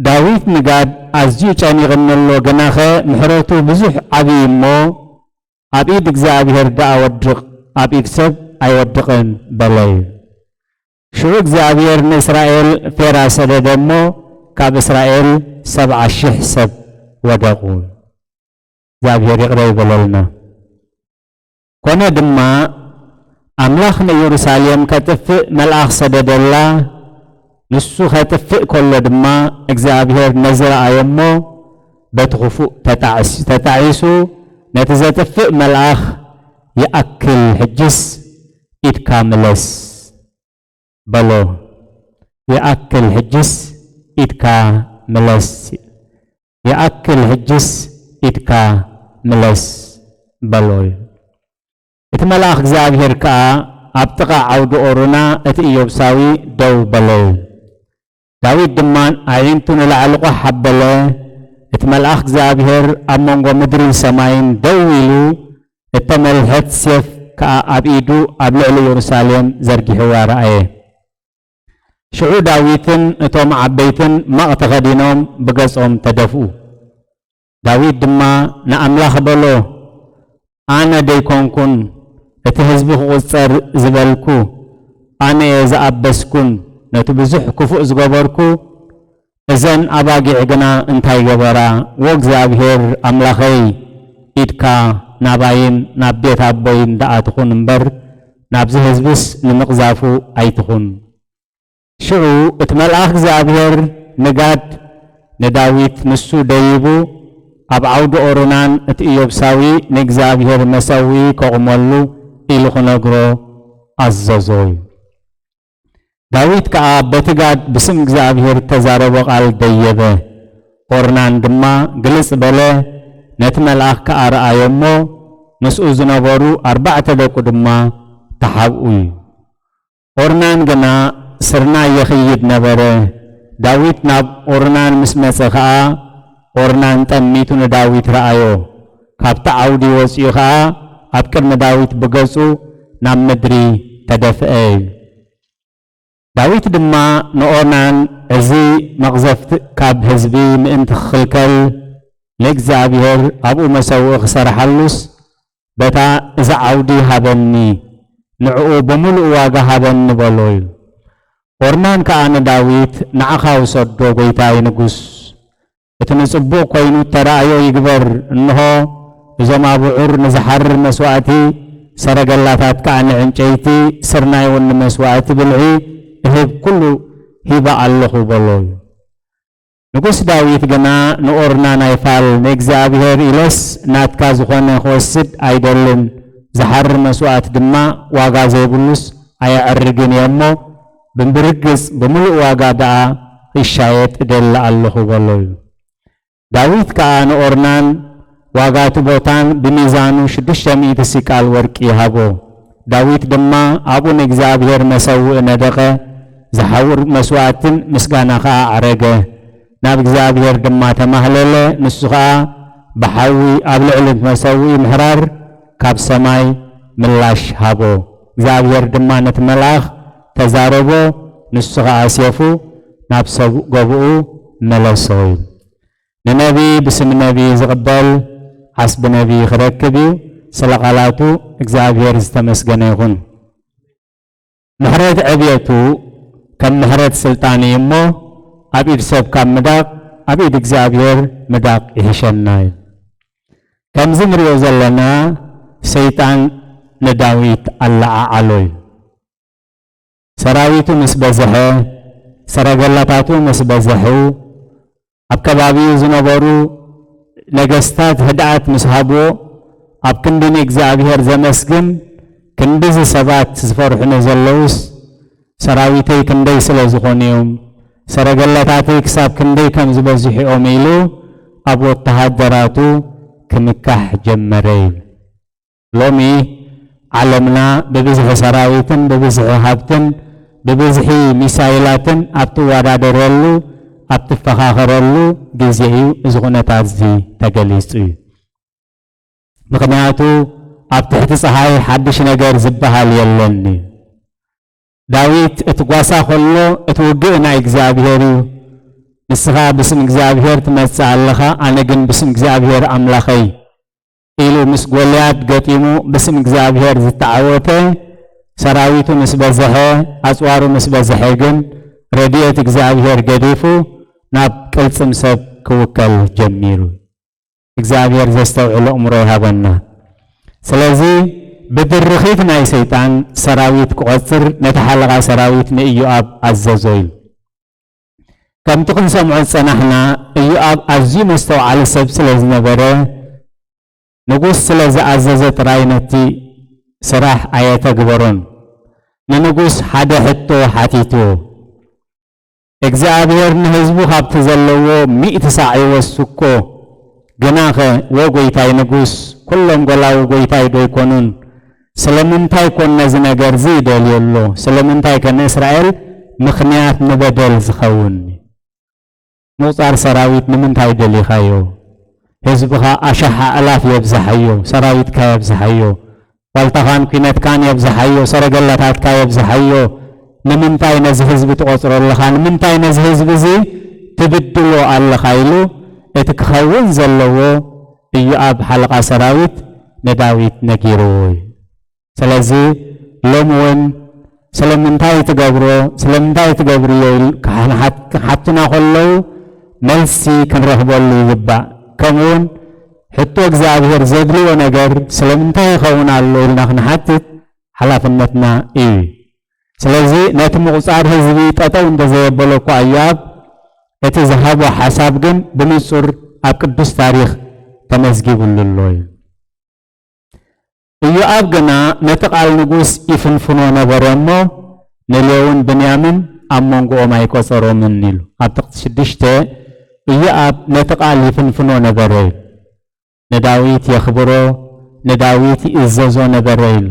ዳዊት ንጋድ ኣዝዩ ጨኒቕኒ ኣሎ፣ ግናኸ ምሕረቱ ብዙሕ ዓቢ እሞ፣ ኣብ ኢድ እግዚኣብሔር ደኣ ወድቕ፣ ኣብ ኢድ ሰብ ኣይወድቕን በለ። ሽዑ እግዚኣብሔር ንእስራኤል ፌራ ሰደደ እሞ፣ ካብ እስራኤል ሰብዓ ሽሕ ሰብ ወደቑ። እግዚኣብሔር ይቕረ ይበለልና። ኮነ ድማ፣ ኣምላኽ ንኢየሩሳሌም ከጥፍእ መልኣኽ ሰደደላ። ንሱ ኸጥፍእ ከሎ ድማ እግዚኣብሔር ነዚ ረኣዮ እሞ፣ በቲ ኽፉእ ተጣዕስ-፣ ተጣዒሱ፣ ነቲ ዘጥፍእ መልኣኽ፣ ይኣክል፣ ሕጅስ ኢድካ ምለስ በሎ። ይኣክል፣ ሕጅስ ኢድካ ምለስ፣ ይኣክል፣ ሕጅስ ኢድካ ምለስ በሎ። እቲ መልኣኽ እግዚኣብሔር ከኣ ኣብ ጥቓ ዓውዲ ኦሮና እቲ ኢዮብሳዊ ደው በለ። ዳዊት ድማ ኣዒንቱ ንላዕሊ ቋሕ ኣበለ። እቲ መልኣኽ እግዚኣብሔር ኣብ መንጎ ምድርን ሰማይን ደው ኢሉ፣ እተመልሐት ሴፍ ከኣ ኣብ ኢዱ ኣብ ልዕሊ ኢየሩሳሌም ዘርጊሕዋ ረኣየ። ሽዑ ዳዊትን እቶም ዓበይትን ማቕ ተኸዲኖም ብገጾም ተደፍኡ። ዳዊት ድማ ንኣምላኽ በሎ፣ ኣነ ደይኮንኩን እቲ ህዝቢ ክቑጸር ዝበልኩ፣ ኣነ እየ ዝኣበስኩን ነቲ ብዙሕ ክፉእ ዝገበርኩ፣ እዘን ኣባጊዕ ግና እንታይ ገበራ? ወእግዚኣብሔር ኣምላኸይ፣ ኢድካ ናባይን ናብ ቤት ኣቦይን ደኣ ትኹን እምበር፣ ናብዚ ህዝብስ ንምቕዛፉ ኣይትኹን። ሽዑ እቲ መልኣኽ እግዚኣብሔር ንጋድ ንዳዊት ንሱ ደይቡ ኣብ ዓውዲ ኦርናን እቲ ኢዮብሳዊ ንእግዚኣብሔር መሰውኢ ከቑመሉ ኢሉ ክነግሮ ኣዘዞ እዩ። ዳዊት ከኣ በቲ ጋድ ብስም እግዚኣብሔር እተዛረቦ ቃል ደየበ። ኦርናን ድማ ግልጽ በለ፣ ነቲ መልኣኽ ከኣ ረኣዮ እሞ፣ ምስኡ ዝነበሩ ኣርባዕተ ደቁ ድማ ተሓብኡ እዩ። ኦርናን ግና ስርናይ የኽይድ ነበረ። ዳዊት ናብ ኦርናን ምስ መጸ ኸኣ፣ ኦርናን ጠሚቱ ንዳዊት ረኣዮ። ካብቲ ዓውዲ ወጺኡ ኸኣ፣ ኣብ ቅድሚ ዳዊት ብገጹ ናብ ምድሪ ተደፍአ እዩ። ዳዊት ድማ ንኦርናን፣ እዚ መቕዘፍቲ ካብ ህዝቢ ምእንቲ ክኽልከል፣ ንእግዚኣብሔር ኣብኡ መሰውኢ ክሰርሓሉስ፣ በታ እዛ ዓውዲ ሃበኒ፣ ንዕኡ ብምሉእ ዋጋ ሃበኒ በሎ ኢሉ። ኦርናን ከኣ ንዳዊት፣ ንዓኻ ውሰዶ፣ ጐይታይ ንጉስ፣ እቲ ንጽቡቕ ኰይኑ እተራእዮ ይግበር። እንሆ፣ እዞም ኣቡዑር ንዝሓርር መስዋእቲ፣ ሰረገላታት ከኣ ንዕንጨይቲ፣ ስርናይ እውን ንመስዋእቲ ብልዒ እህብ ኩሉ ሂበ ኣለኹ በሎ። ንጉስ ዳዊት ግና ንኦርናን ኣይፋል፣ ንእግዚኣብሔር ኢለስ ናትካ ዝኾነ ክወስድ ኣይደልን፣ ዝሓርር መስዋእቲ ድማ ዋጋ ዘይብሉስ ኣየዕርግን እየ እሞ፣ ብርግጽ ብምሉእ ዋጋ ደኣ ክሻየጥ እደሊ ኣለኹ በሎ እዩ። ዳዊት ከኣ ንኦርናን ዋጋ እቲ ቦታን ብሚዛኑ ሽዱሽተ ሚእቲ ሲቃል ወርቂ ሃቦ። ዳዊት ድማ ኣብኡ ንእግዚኣብሔር መሰውኢ ነደቐ፣ ዝሓውር መስዋእትን ምስጋና ኸኣ ኣዕረገ። ናብ እግዚኣብሔር ድማ ተማህለለ፣ ንሱ ኸኣ ብሓዊ ኣብ ልዕሊ እቲ መሰውኢ ምሕራር ካብ ሰማይ ምላሽ ሃቦ። እግዚኣብሔር ድማ ነቲ መልኣኽ ተዛረቦ፣ ንሱ ኸኣ ሴፉ ናብ ሰብ ገቡኡ መለሶ። ንነቢ ብስም ነቢ ዝቕበል ዓስቢ ነቢ ክረክብ እዩ። ስለ ቃላቱ እግዚኣብሔር ዝተመስገነ ይኹን። ምሕረት ዕብየቱ ከም ምሕረት ስልጣን እዩ እሞ፣ ኣብ ኢድ ሰብ ካብ ምዳቕ ኣብ ኢድ እግዚኣብሔር ምዳቕ ይሕሸና እዩ። ከምዚ ንሪኦ ዘለና ሰይጣን ንዳዊት ኣለዓዓሎ እዩ። ሰራዊቱ ምስ በዝሐ፣ ሰረገላታቱ ምስ በዝሑ፣ ኣብ ከባቢኡ ዝነበሩ ነገስታት ህድኣት ምስ ሃብዎ፣ ኣብ ክንዲ ንእግዚኣብሔር ዘመስግን፣ ክንድዚ ሰባት ዝፈርሑኒ ዘለዉስ፣ ሰራዊተይ ክንደይ ስለ ዝኾኑ እዮም፣ ሰረገላታተይ ክሳብ ክንደይ ከም ዝበዝሑ እዮም ኢሉ ኣብ ወተሃደራቱ ክምካሕ ጀመረ ይብል። ሎሚ ዓለምና ብብዝሒ ሰራዊትን ብብዝሒ ሃብትን ብብዝሒ ሚሳይላትን ኣብ ትወዳደረሉ፣ ኣብ ትፈኻኸረሉ ግዜ እዩ እዚ ኩነታት እዚ ተገሊጹ እዩ። ምኽንያቱ ኣብ ትሕቲ ጸሓይ ሓድሽ ነገር ዝበሃል የለን እዩ። ዳዊት እቲ ጓሳ ከሎ እቲ ውግእ ናይ እግዚኣብሔር እዩ። ንስኻ ብስም እግዚኣብሔር ትመጽእ ኣለኻ፣ ኣነ ግን ብስም እግዚኣብሔር ኣምላኸይ ኢሉ ምስ ጎልያድ ገጢሙ ብስም እግዚኣብሔር ዝተዓወተ ሰራዊቱ ምስ በዝሐ፣ ኣጽዋሩ ምስ በዝሐ ግን ረድኤት እግዚኣብሔር ገዲፉ ናብ ቅልጽም ሰብ ክውከል ጀሚሩ። እግዚኣብሔር ዘስተውዕል ኣእምሮ ይሃበና። ስለዚ ብድርኺት ናይ ሰይጣን ሰራዊት ክቖጽር ነቲ ሓለቓ ሰራዊት ንኢዮኣብ ኣዘዞ ኢሉ። ከምቲ ክንሰምዖ ዝጸናሕና፣ ኢዮኣብ ኣዝዩ መስተውዓሊ ሰብ ስለ ዝነበረ፣ ንጉስ ስለ ዝኣዘዘ ጥራይ ነቲ ስራሕ ኣየተግበሮን። ንንጉስ ሓደ ሕቶ ሓቲትዎ። እግዚኣብሔር ንህዝቡ ካብቲ ዘለዎ ሚእቲ ሳዕ ይወስኮ። ግናኸ፣ ወ ጐይታይ ንጉስ፣ ኵሎም ጐላዉ ጐይታይ ዶ ኣይኮኑን? ስለምንታይ ኮን ነዚ ነገርዚ ይደልዮ ኣሎ? ስለምንታይ ከ ንእስራኤል ምኽንያት ንበደል ዝኸውን? ምቑጻር ሰራዊት ንምንታይ ደሊኻዮ? ህዝብኻ ኣሽሓ ኣእላፍ የብዝሓዮ፣ ሰራዊትካ የብዝሓዮ፣ ዋልታኻን ኲነትካን የብዝሓዮ፣ ሰረገላታትካ የብዝሓዮ። ንምንታይ ነዚ ህዝቢ ትቖጽሮ ኣለኻ? ንምንታይ ነዚ ህዝቢ እዚ ትብድሎ ኣለኻ? ኢሉ እቲ ክኸውን ዘለዎ ኢዮኣብ ሓለቓ ሰራዊት ንዳዊት ነጊርዎ እዩ። ስለዚ ሎሚ እውን ስለምንታይ ትገብሮ፣ ስለምንታይ ትገብርዮ ኢል-፣ ክሓ-፣ ክሓቱና ከለዉ መልሲ ክንረኽበሉ ይግባእ። ከምኡ እውን ሕቶ እግዚኣብሔር ዘድልዮ ነገር ስለምንታይ ይኸውን ኣሎ ኢልና ክንሓትት ሓላፍነትና እዩ። ስለዚ ነቲ ምቑጻር ህዝቢ ጠጠው እንተዘየበሎ እኳ ኢዮኣብ፣ እቲ ዝሃቦ ሓሳብ ግን ብንጹር ኣብ ቅዱስ ታሪኽ ተመዝጊብሉ ኣሎ እዩ። ኢዮኣብ ግና ነቲ ቃል ንጉስ ይፍንፍኖ ነበረ እሞ፣ ንሌውን ብንያምን ኣብ መንጎኦም ኣይቆጸሮምን ኢሉ። ኣብ ጥቕሲ ሽዱሽተ፣ ኢዮኣብ ነቲ ቃል ይፍንፍኖ ነበረ ኢሉ። ንዳዊት የኽብሮ፣ ንዳዊት ይእዘዞ ነበረ ኢሉ።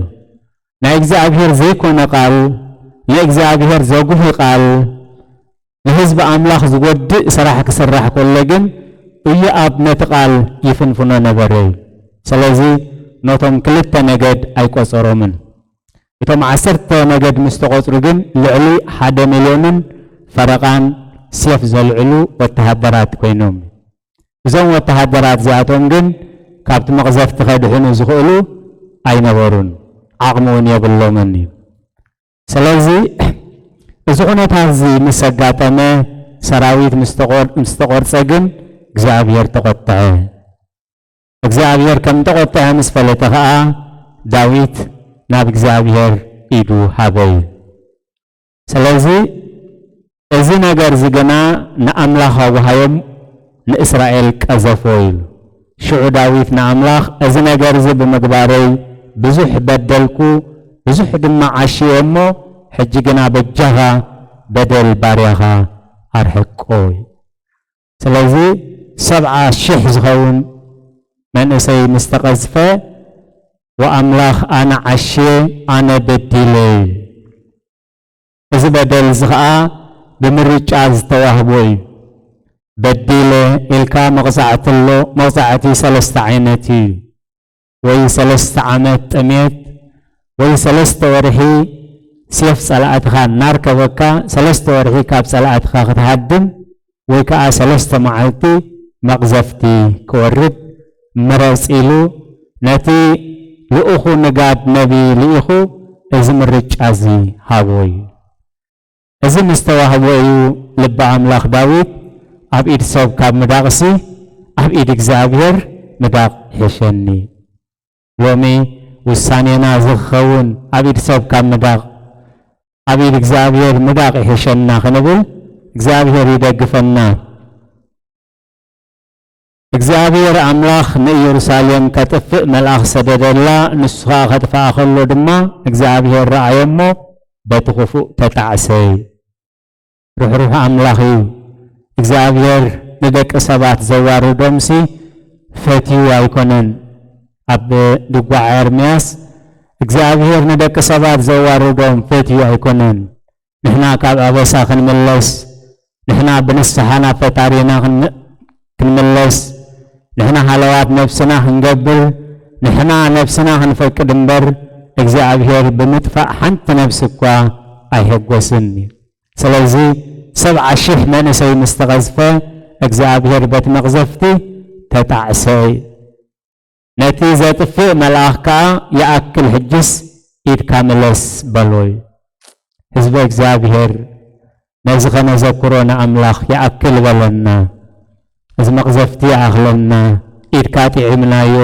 ናይ እግዚኣብሔር ዘይኮነ ቃል፣ ንእግዚኣብሔር ዘጉሂ ቃል፣ ንህዝቢ ኣምላኽ ዝጎድእ ስራሕ ክስራሕ ከሎ ግን፣ ኢዮኣብ ነቲ ቃል ይፍንፍኖ ነበረ እዩ። ስለዚ ነቶም ክልተ ነገድ ኣይቆጸሮምን። እቶም ዓሰርተ ነገድ ምስ ተቖጽሩ ግን፣ ልዕሊ ሓደ ሚልዮንን ፈረቓን ሴፍ ዘልዕሉ ወተሃደራት ኮይኖም። እዞም ወተሃደራት እዚኣቶም ግን፣ ካብቲ መቕዘፍቲ ከድሕኑ ዝኽእሉ ኣይነበሩን፣ ዓቕሚ እውን የብሎምን እዩ። ስለዚ እዚ ኩነታት እዚ ምስ ኣጋጠመ፣ ሰራዊት ምስ ተቖር-፣ ምስ ተቖርጸ ግን እግዚኣብሔር ተቖጥዐ። እግዚኣብሔር ከም ተቖጥዐ ምስ ፈለጠ ኸኣ ዳዊት ናብ እግዚኣብሔር ኢዱ ሃበ እዩ። ስለዚ እዚ ነገር እዚ ግና ንኣምላኽ ኣውሃዮም ንእስራኤል ቀዘፎ ኢሉ። ሽዑ ዳዊት ንኣምላኽ፣ "እዚ ነገር እዚ ብምግባረይ ብዙሕ በደልኩ፣ ብዙሕ ድማ ዓሽየ እሞ፣ ሕጂ ግና በጃኻ በደል ባርያኻ ኣርሕቆ" እዩ። ስለዚ ሰብዓ ሽሕ ዝኸውን መንእሰይ ምስ ተቐዝፈ፣ "ወኣምላኽ ኣነ ዓሽየ፣ ኣነ በዲለ" እዩ። እዚ በደል እዚ ኸኣ ብምርጫ ዝተዋህቦ እዩ። በዲለ ኢልካ መቕጻዕቲ ኣሎ። መቕጻዕቲ ሰለስተ ዓይነት እዩ። ወይ ሰለስተ ዓመት ጥሜት፣ ወይ ሰለስተ ወርሒ ሴፍ ጸላእትኻ እናርከበካ፣ ሰለስተ ወርሒ ካብ ጸላእትኻ ክትሃድም፣ ወይ ከኣ ሰለስተ መዓልቲ መቕዘፍቲ ክወርድ ምረጽ ኢሉ ነቲ ልኡኹ ንጋድ ነቢይ ልኢኹ እዚ ምርጫ እዚ ሃቦ እዩ። እዚ ምስ ተዋህቦ እዩ ልቢ ኣምላኽ ዳዊት፣ "ኣብ ኢድ ሰብ ካብ ምዳቕሲ ኣብ ኢድ እግዚኣብሔር ምዳቕ ይሕሸኒ።" ሎሚ ውሳኔና እዚ ክኸውን ኣብ ኢድ ሰብ ካብ ምዳቕ ኣብ ኢድ እግዚኣብሔር ምዳቕ ይሕሸና ክንብል እግዚኣብሔር ይደግፈና። እግዚኣብሔር ኣምላኽ ንኢየሩሳሌም ከጥፍእ መልኣኽ ሰደደላ፣ ንሱ ኸኣ ከጥፍኣ ከሎ ድማ እግዚኣብሔር ረኣዮ እሞ በቲ ክፉእ ተጣዕሰ። ርሕሩሕ ኣምላኽ እዩ። እግዚኣብሔር ንደቂ ሰባት ዘዋርዶምሲ ፈትዩ ኣይኮነን። ኣብ ድጓዕ ኤርምያስ እግዚኣብሔር ንደቂ ሰባት ዘዋርዶም ፈትዩ ኣይኮነን። ንሕና ካብ ኣበሳ ክንምለስ፣ ንሕና ብንስሓ ናብ ፈጣሪና ክን-፣ ክንምለስ፣ ንሕና ሃለዋት ነብስና ክንገብር፣ ንሕና ነብስና ክንፈቅድ እምበር እግዚኣብሔር ብምጥፋእ ሓንቲ ነብሲ እኳ ኣይሕጎስን እዩ። ስለዚ ሰብዓ ሽሕ መንእሰይ ምስ ተቐዝፈ እግዚኣብሔር በቲ መቕዘፍቲ ተጣዕሰ እዩ። ነቲ ዘጥፍእ መልኣኽ ከኣ "ይኣክል፣ ሕጅስ ኢድካ ምለስ" በሎ እዩ። ህዝበ እግዚኣብሔር ነዚ ኸነዘክሮ ንኣምላኽ "ይኣክል" በለና። እዚ መቕዘፍቲ ይኣኽለና፣ ኢድካ ጥዒምናዮ፣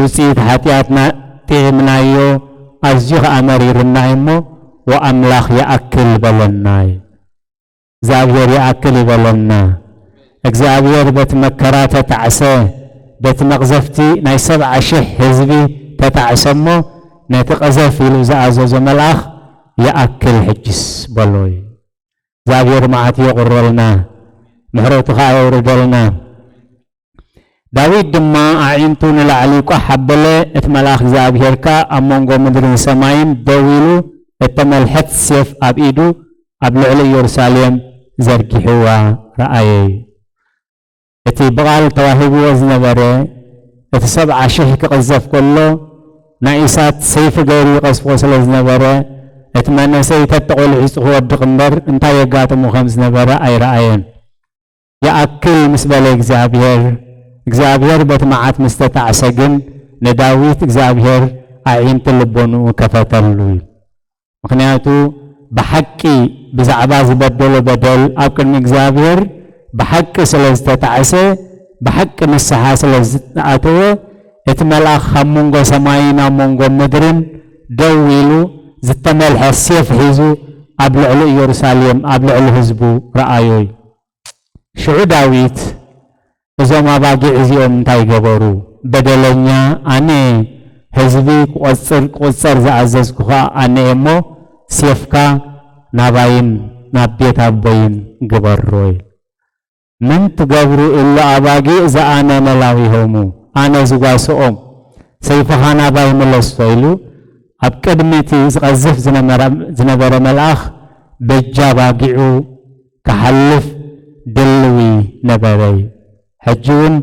ውጽኢት ሓጢኣትና ጥዒምናዮ፣ ኣዝዩ ኸኣ መሪርና እዩ እሞ፣ "ወኣምላኽ ይኣክል" በለና እዩ። እግዚኣብሔር ይኣክል ይበለና። እግዚኣብሔር በቲ መከራ ተጣዕሰ፣ በቲ መቕዘፍቲ ናይ ሰብዓ ሽሕ ህዝቢ ተጣዕሰ እሞ፣ ነቲ ቀዘፍ ኢሉ ዝኣዘዞ መልኣኽ "ይኣክል ሕጅስ" በሎ እዩ። እግዚኣብሔር መዓቱ የቑረልና፣ ምሕረቱ ኸኣ የውርደልና። ዳዊት ድማ ኣዒንቱ ንላዕሊ ቋሕ ኣበለ፣ እቲ መልኣኽ እግዚኣብሔር ከኣ ኣብ መንጎ ምድርን ሰማይን ደው ኢሉ፣ እተመልሐት ሴፍ ኣብ ኢዱ ኣብ ልዕሊ ኢየሩሳሌም ዘርጊሕዋ ረኣየ። እቲ ብቓል ተዋሂብዎ ዝነበረ፣ እቲ ሰብዓ ሽሕ ክቕዘፍ ከሎ፣ ናይ እሳት ሰይፊ ገይሩ ይቐዝፎ ስለ ዝነበረ፣ እቲ መንእሰይ ተተቖሊዑ ክወድቕ እምበር፣ እንታይ የጋጥሞ ከም ዝነበረ ኣይረኣየን። "ይኣክል" ምስ በለ እግዚኣብሔር፣ እግዚኣብሔር በቲ መዓት ምስ ተጣዕሰ ግን፣ ንዳዊት እግዚኣብሔር ኣዒንቲ ልቦንኡ ከፈተሉ እዩ። ምኽንያቱ፣ ብሓቂ ብዛዕባ ዝበደሎ በደል ኣብ ቅድሚ እግዚኣብሔር ብሓቂ ስለ ዝተጣዕሰ፣ ብሓቂ ንስሓ ስለ ዝተኣተወ፣ እቲ መልኣኽ ካብ መንጎ ሰማይን ኣብ መንጎ ምድርን ደው ኢሉ፣ ዝተመልሐ ሴፍ ሒዙ ኣብ ልዕሊ ኢየሩሳሌም፣ ኣብ ልዕሊ ህዝቡ ረኣዮ እዩ። ሽዑ ዳዊት፣ "እዞም ኣባጊዕ እዚኦም እንታይ ገበሩ? በደለኛ ኣነ፣ ህዝቢ ክቆጽር፣ ክቁጸር ዝኣዘዝኩ ኸኣ ኣነ እየ እሞ፣ ሴፍካ ናባይን ናብ ቤት ኣቦይን ግበሮ" ኢሉ። "መን ትገብሩ እሎ ኣባጊዕ ዘኣነ መላዊሆሙ፣ ኣነ ዝጓስኦም፣ ሰይፍኻ ናባይ ምለሶ" ኢሉ ኣብ ቅድሚ እቲ ዝቐዝፍ ዝነበረ፣ ዝነበረ መልኣኽ በጃ ኣባጊዑ ክሓልፍ ድልዊ ነበረ እዩ። ሕጂ እውን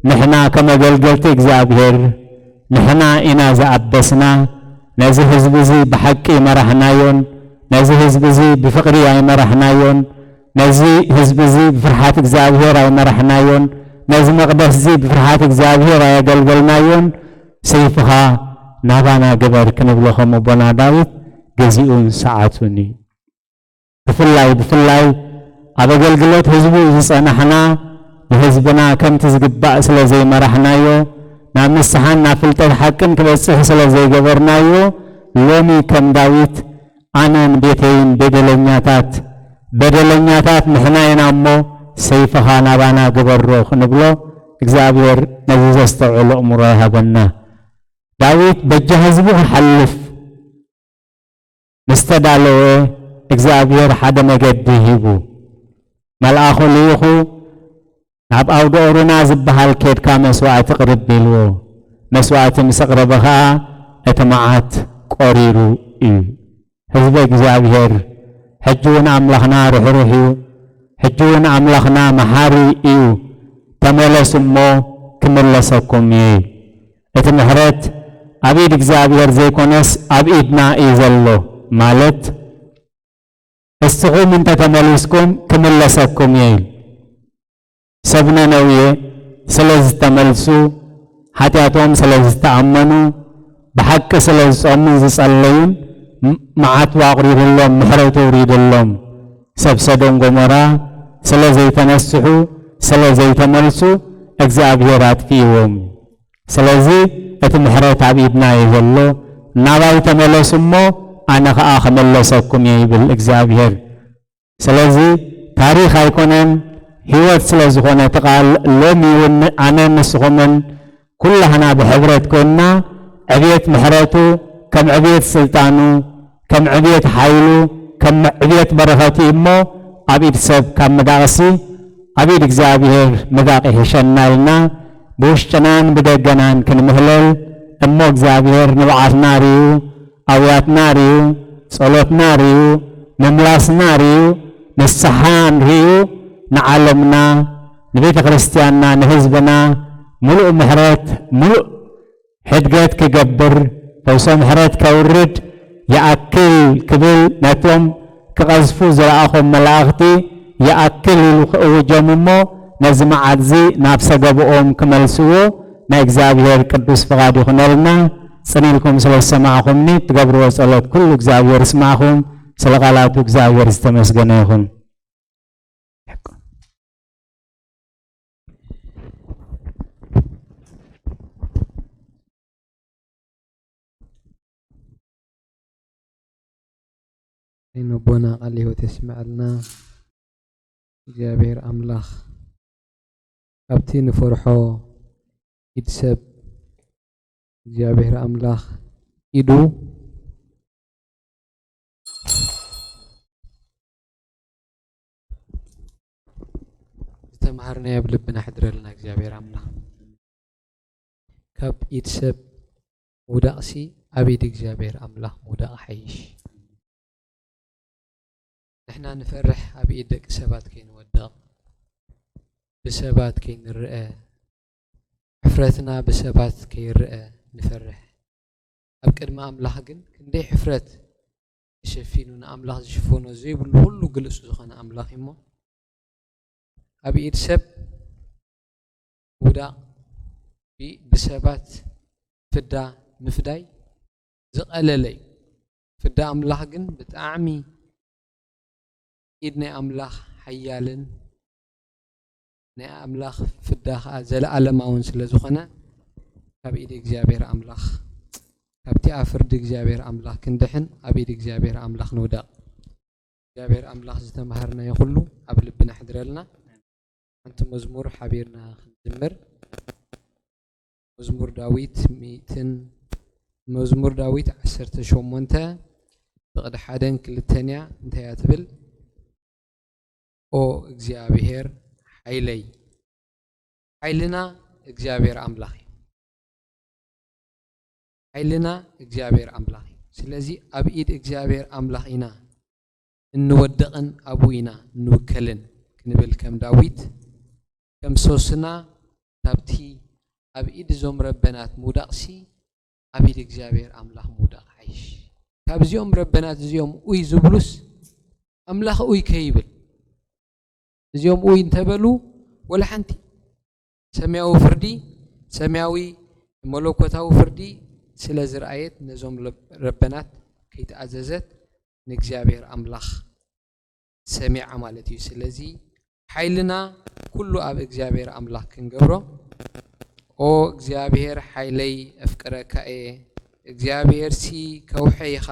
ንሕና ከም ኣገልገልቲ እግዚኣብሔር ንሕና ኢና ዝኣበስና፣ ነዚ ህዝቢ እዚ ብሓቂ ኣይመራሕናዮን፣ ነዚ ህዝቢ እዚ ብፍቕሪ ኣይመራሕናዮን፣ ነዚ ህዝቢ እዚ ብፍርሃት እግዚኣብሔር ኣይመራሕናዮን፣ ነዚ መቕደስ እዚ ብፍርሃት እግዚኣብሔር ኣየገልገልናዮን፣ ሰይፍኻ ናባና ግበር ክንብሎ ከም ኣቦና ዳዊት ግዜኡን ሰዓቱን እዩ። ብፍላይ ብፍላይ ኣብ ኣገልግሎት ህዝቡ ዝጸናሕና፣ ንህዝብና ከምቲ ዝግባእ ስለ ዘይመራሕናዮ፣ ናብ ንስሓን ናብ ፍልጠት ሓቅን ክበጽሕ ስለ ዘይገበርናዮ፣ ሎሚ ከም ዳዊት ኣነን ቤተይን በደለኛታት፣ በደለኛታት ንሕና ኢና እሞ፣ ሰይፍኻ ናባና ግበሮ ክንብሎ፣ እግዚኣብሔር ነዚ ዘስተውዕል ኣእምሮ ይሃበና። ዳዊት በጃ ህዝቡ ክሓልፍ ምስ ተዳለወ፣ እግዚኣብሔር ሓደ መገዲ ሂቡ። መልኣኹ ልኢኹ፣ ናብ ኣውደ ኦሮና ዝበሃል ኬድካ መስዋእቲ ቅርብ ኢልዎ። መስዋእቲ ምስ ኣቕረበ ኸኣ፣ እቲ መዓት ቆሪሩ እዩ። ህዝበ እግዚኣብሔር፣ ሕጂ እውን ኣምላኽና ርሕሩሕ እዩ። ሕጂ እውን ኣምላኽና መሓሪ እዩ። ተመለሱ እሞ ክምለሰኩም እዩ። እቲ ምሕረት ኣብ ኢድ እግዚኣብሔር ዘይኮነስ ኣብ ኢድና እዩ ዘሎ። ማለት፣ ንስኹም እንተተመሊስኩም ክምለሰኩም እየ ኢሉ። ሰብ ነነውየ ስለ ዝተመልሱ፣ ሓጢኣቶም ስለ ዝተኣመኑ፣ ብሓቂ ስለ ዝጸሙን ዝጸለዩን፣ ም-፣ መዓቱ ኣቑሪሩሎም፣ ምሕረቱ ኣውሪዱሎም። ሰብ ሰዶም ጎሞራ ስለ ዘይተነስሑ፣ ስለ ዘይተመልሱ፣ እግዚኣብሔር ኣጥፊእዎም። ስለዚ እቲ ምሕረት ኣብ ኢድና እዩ ዘሎ። ናባይ ተመለሱ እሞ፣ ኣነ ኸኣ ክምለሰኩም እየ ይብል እግዚኣብሔር። ስለዚ ታሪኽ ኣይኮነን፣ ህይወት ስለ ዝኾነ እቲ ቃል፣ ሎሚ እውን ኣነን ንስኹምን ኩላህና ብሕብረት ኮይንና፣ ዕብየት ምሕረቱ ከም ዕብየት ስልጣኑ፣ ከም ዕብየት ሓይሉ፣ ከም ዕብየት በረኸቱ እዩ እሞ፣ ኣብ ኢድ ሰብ ካብ ምዳቕሲ፣ ኣብ ኢድ እግዚኣብሔር ምዳቕ ይሕሸና ኢልና፣ ብውሽጥናን ብደገናን ክንምህለል እሞ፣ እግዚኣብሔር ንብዓትና ርእዩ፣ ኣውያትና ርእዩ፣ ጸሎትና ርእዩ፣ ምምላስና ርእዩ፣ ንስሓን ርእዩ፣ ንዓለምና፣ ንቤተ ክርስቲያንና፣ ንህዝብና ምሉእ ምሕረት፣ ምሉእ ሕድገት ክገብር፣ ፈውሶ ምሕረት ከውርድ ይኣክል ክብል ነቶም ክቐዝፉ ዝለኣኾም መላእኽቲ ይኣክል ኢሉ ክእውጆም እሞ፣ ነዚ መዓልዚ ናብ ሰገብኦም ክመልስዎ ናይ እግዚኣብሔር ቅዱስ ፍቓድ ይኹነልና። ጽን ኢልኩም ስለ ዝሰማዕኹምኒ፣ ትገብርዎ ጸሎት ኩሉ እግዚኣብሔር ይስማዕኹም። ስለ ቃላቱ እግዚኣብሔር ዝተመስገነ ይኹን። ነቦና ቃል ህይወት የስምዐልና። እግዚኣብሔር ኣምላኽ ካብቲ ንፈርሖ ኢድ ሰብ እግዚኣብሔር ኣምላኽ ኢዱ ዝተምሃርናዮ ኣብ ልብና ሕድረልና እግዚኣብሔር ኣምላኽ። ካብ ኢድ ሰብ ምውዳቕሲ ኣብ ኢድ እግዚኣብሔር ኣምላኽ ምውዳቕ ሓይሽ። ንሕና ንፈርሕ ኣብ ኢድ ደቂ ሰባት ከይንወድቕ፣ ብሰባት ከይንርአ፣ ሕፍረትና ብሰባት ከይርአ ንፈርሕ። ኣብ ቅድሚ ኣምላኽ ግን ክንደይ ሕፍረት ተሸፊኑ ንኣምላኽ ዝሽፈኖ ዘይብሉ ኩሉ ግልጹ ዝኾነ ኣምላኽ እዩ እሞ፣ ኣብ ኢድ ሰብ ምውዳቕ ብ-፣ ብሰባት ፍዳ ምፍዳይ ዝቐለለ እዩ። ፍዳ ኣምላኽ ግን ብጣዕሚ ኢድ ናይ ኣምላኽ ሓያልን ናይ ኣምላኽ ፍዳ ኸኣ ዘለኣለማውን ስለ ዝኾነ፣ ካብ ኢድ እግዚኣብሔር ኣምላኽ፣ ካብቲኣ ፍርዲ እግዚኣብሔር ኣምላኽ ክንድሕን ኣብ ኢድ እግዚኣብሔር ኣምላኽ ንውደቕ። እግዚኣብሔር ኣምላኽ ዝተምሃርናዮ ኩሉ ኣብ ልብና ሕድረልና። ሓንቲ መዝሙር ሓቢርና ክንዝምር። መዝሙር ዳዊት ሚእትን፣ መዝሙር ዳዊት ዓሰርተ ሸሞንተ ብቕዲ ሓደን ክልተን እያ። እንታይ እያ ትብል? ኦ እግዚኣብሔር ሓይለይ። ሓይልና እግዚኣብሔር ኣምላኽ እዩ። ሓይልና እግዚኣብሔር ኣምላኽ እዩ። ስለዚ ኣብ ኢድ እግዚኣብሔር ኣምላኽ ኢና እንወድቕን ኣብኡ ኢና እንውከልን ክንብል ከም ዳዊት፣ ከም ሶስና ካብቲ ኣብ ኢድ እዞም ረበናት ምውዳቕሲ ኣብ ኢድ እግዚኣብሔር ኣምላኽ ምውዳቕ ሓይሽ። ካብዚኦም ረበናት እዚኦም ኡይ ዝብሉስ ኣምላኽ ኡይ ከይብል። እዚኦም ኡይ እንተበሉ ወላ ሓንቲ ሰማያዊ ፍርዲ፣ ሰማያዊ መለኮታዊ ፍርዲ ስለ ዝረኣየት ነዞም ለብ-፣ ረበናት ከይተኣዘዘት ንእግዚኣብሔር ኣምላኽ ሰሚዓ ማለት እዩ። ስለዚ ሓይልና ኩሉ ኣብ እግዚኣብሔር ኣምላኽ ክንገብሮ። ኦ እግዚኣብሔር ሓይለይ፣ እፍቅረካ እየ። እግዚኣብሔርሲ ከውሐይ ኢኻ፣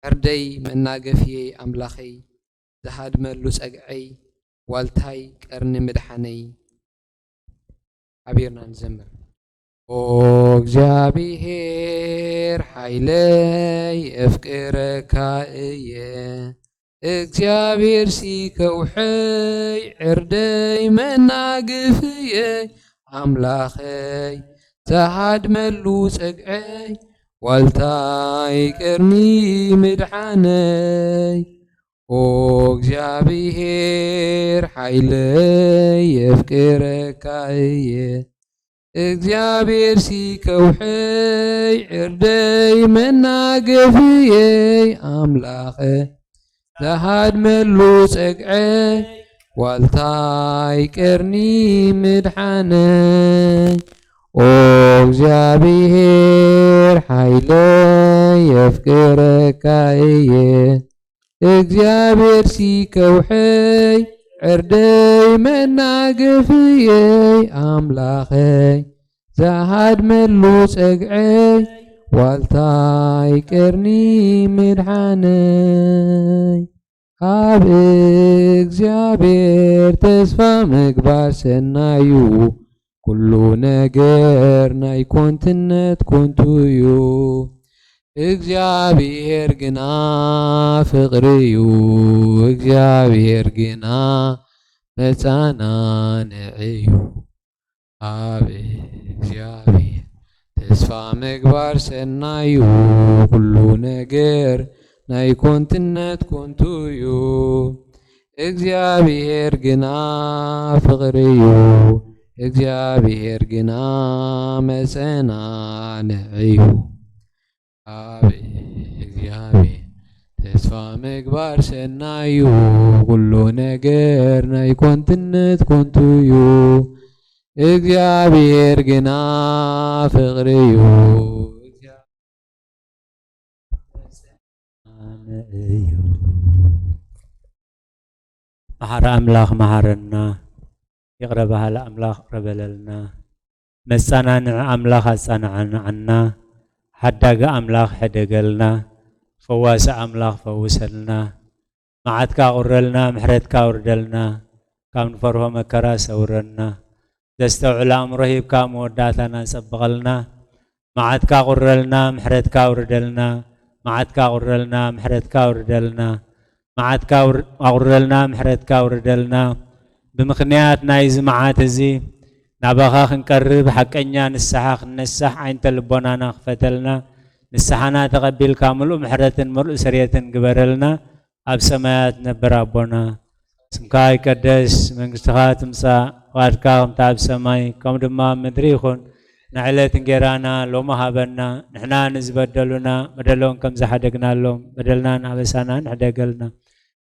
ዕርደይ መናገፍየይ ኣምላኸይ፣ ዝሃድመሉ ጸግዐይ፣ ዋልታይ ቀርኒ ምድሓነይ። ሓቢርና ንዘምር። ኦ እግዚኣብሔር ሓይለይ፣ እፍቅረካ እየ። እግዚኣብሔርሲ ከውሐይ፣ ዕርደይ መናግፍየይ፣ ኣምላኸይ ዝሃድመሉ ጸግዐይ፣ ዋልታይ ቀርኒ ምድሓነይ። ኦ እግዚኣብሔር ሓይለይ፣ የፍቅረካ እየ። እግዚኣብሔርሲ ከውሐይ፣ ዕርደይ መናገፍየይ፣ ኣምላኸ ዝሃድመሉ ጸግዐይ፣ ዋልታይ ቀርኒ ምድሓነይ። ኦ እግዚኣብሔር ሓይለይ፣ የፍቅረካ እየ። እግዚኣብሔርሲ ከውሐይ፣ ዕርደይ መናገፍየይ፣ ኣምላኸይ ዝሃድመሉ ጸግዐይ፣ ዋልታይ ቀርኒ ምድሓነይ። ኣብ እግዚኣብሔር ተስፋ ምግባር ሰናዩ፣ ኩሉ ነገር ናይ ኮንትነት ኮንቱ እዩ። እግዚኣብሔር ግና ፍቕሪ እዩ፣ እግዚኣብሔር ግና መጸናንዒ እዩ። ኣብ እግዚኣብሔር ተስፋ ምግባር ሰናዩ፣ ኩሉ ነገር ናይ ኮንትነት ኮንቱ እዩ። እግዚኣብሔር ግና ፍቕሪ እዩ፣ እግዚኣብሔር ግና መጸናንዒ እዩ። ኣብ እግዚኣብሔር ተስፋ ምግባር ሰናዩ፣ ኩሉ ነገር ናይ ኮንትነት ኮንቱ እዩ። እግዚኣብሔር ግና ፍቕሪ እዩ። እዩ። መሓሪ ኣምላኽ መሓረና፣ ይቕረ በሃሊ ኣምላኽ ይቕረ በለልና፣ መጸናንዒ ኣምላኽ ኣጸናንዓና፣ ሓዳጊ ኣምላኽ ሕደገልና፣ ፈዋሲ ኣምላኽ ፈውሰልና፣ መዓትካ ቁረልና፣ ምሕረትካ ውርደልና፣ ካብ ንፈርሆ መከራ ሰውረና፣ ዘስተውዕል ኣእምሮ ሂብካ መወዳእታና ጸብቐልና፣ መዓትካ ቁረልና፣ ምሕረትካ ውርደልና፣ መዓትካ ቁረልና፣ ምሕረትካ ውርደልና፣ መዓትካ ውር-፣ ኣቑረልና፣ ምሕረትካ ውርደልና። ብምኽንያት ናይዚ መዓት እዚ ናባኻ ክንቀርብ፣ ሓቀኛ ንስሓ ክንነሳሕ፣ ዓይንተ ልቦናና ክፈተልና፣ ንስሓና ተቐቢልካ ምሉእ ምሕረትን ምሉእ ስርየትን ግበረልና። ኣብ ሰማያት ነበር ኣቦና፣ ስምካ ይቀደስ፣ መንግስትኻ ትምጻእ፣ ፍቓድካ ከምቲ ኣብ ሰማይ ከምኡ ድማ ኣብ ምድሪ ይኹን። ንዕለት እንጌራና ሎሚ ሃበና፣ ንሕና ንዝበደሉና በደሎም ከም ዝሓደግናሎም በደልናን ኣበሳናን ሕደገልና።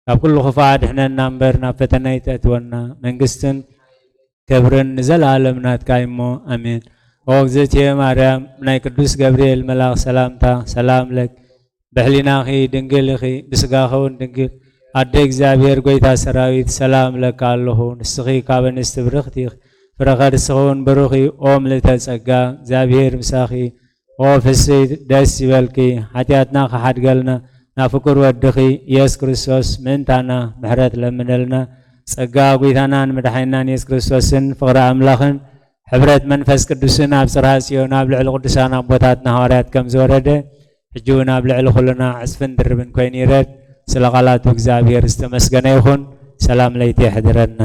ካብ ኩሉ ክፉኣ ድሕነና እምበር ናብ ፈተና ኣይተእትወና። መንግስትን ክብርን ንዘለኣለም ናትካ እዩ እሞ፣ ኣሜን። ኦ እግዝእትየ ማርያም፣ ናይ ቅዱስ ገብርኤል መልኣኽ ሰላምታ ሰላም ለኪ፣ ብሕሊናኺ ድንግል ኢኺ፣ ብስጋኺ እውን ድንግል፣ ኣደ እግዚኣብሔር ጐይታ ሰራዊት፣ ሰላም እለኪ ኣለኹ። ንስኺ ካብ ኣንስቲ ብርኽቲ ኢኺ፣ ፍረ ከርስኺ እውን ብሩኽ እዩ። ኦ ምልእተ ጸጋ፣ እግዚኣብሔር ምሳኺ፣ ኦ ፍስሕቲ ደስ ይበልኪ፣ ሓጢኣትና ክሓድገልና ናብ ፍቁር ወድኺ ኢየሱስ ክርስቶስ ምእንታና ምሕረት ለምነልና። ጸጋ ጐይታናን መድሓኒናን ኢየሱስ ክርስቶስን ፍቕሪ ኣምላኽን ሕብረት መንፈስ ቅዱስን ኣብ ጽርሐ ጽዮን ኣብ ልዕሊ ቅዱሳን ኣቦታትና ሃዋርያት ከም ዝወረደ፣ ሕጂ እውን ኣብ ልዕሊ ኩልና ዕጽፍን ድርብን ኮይኑ ይረድ። ስለ ቃላቱ እግዚኣብሔር ዝተመስገነ ይኹን። ሰላም ለይቲ የሕድረና።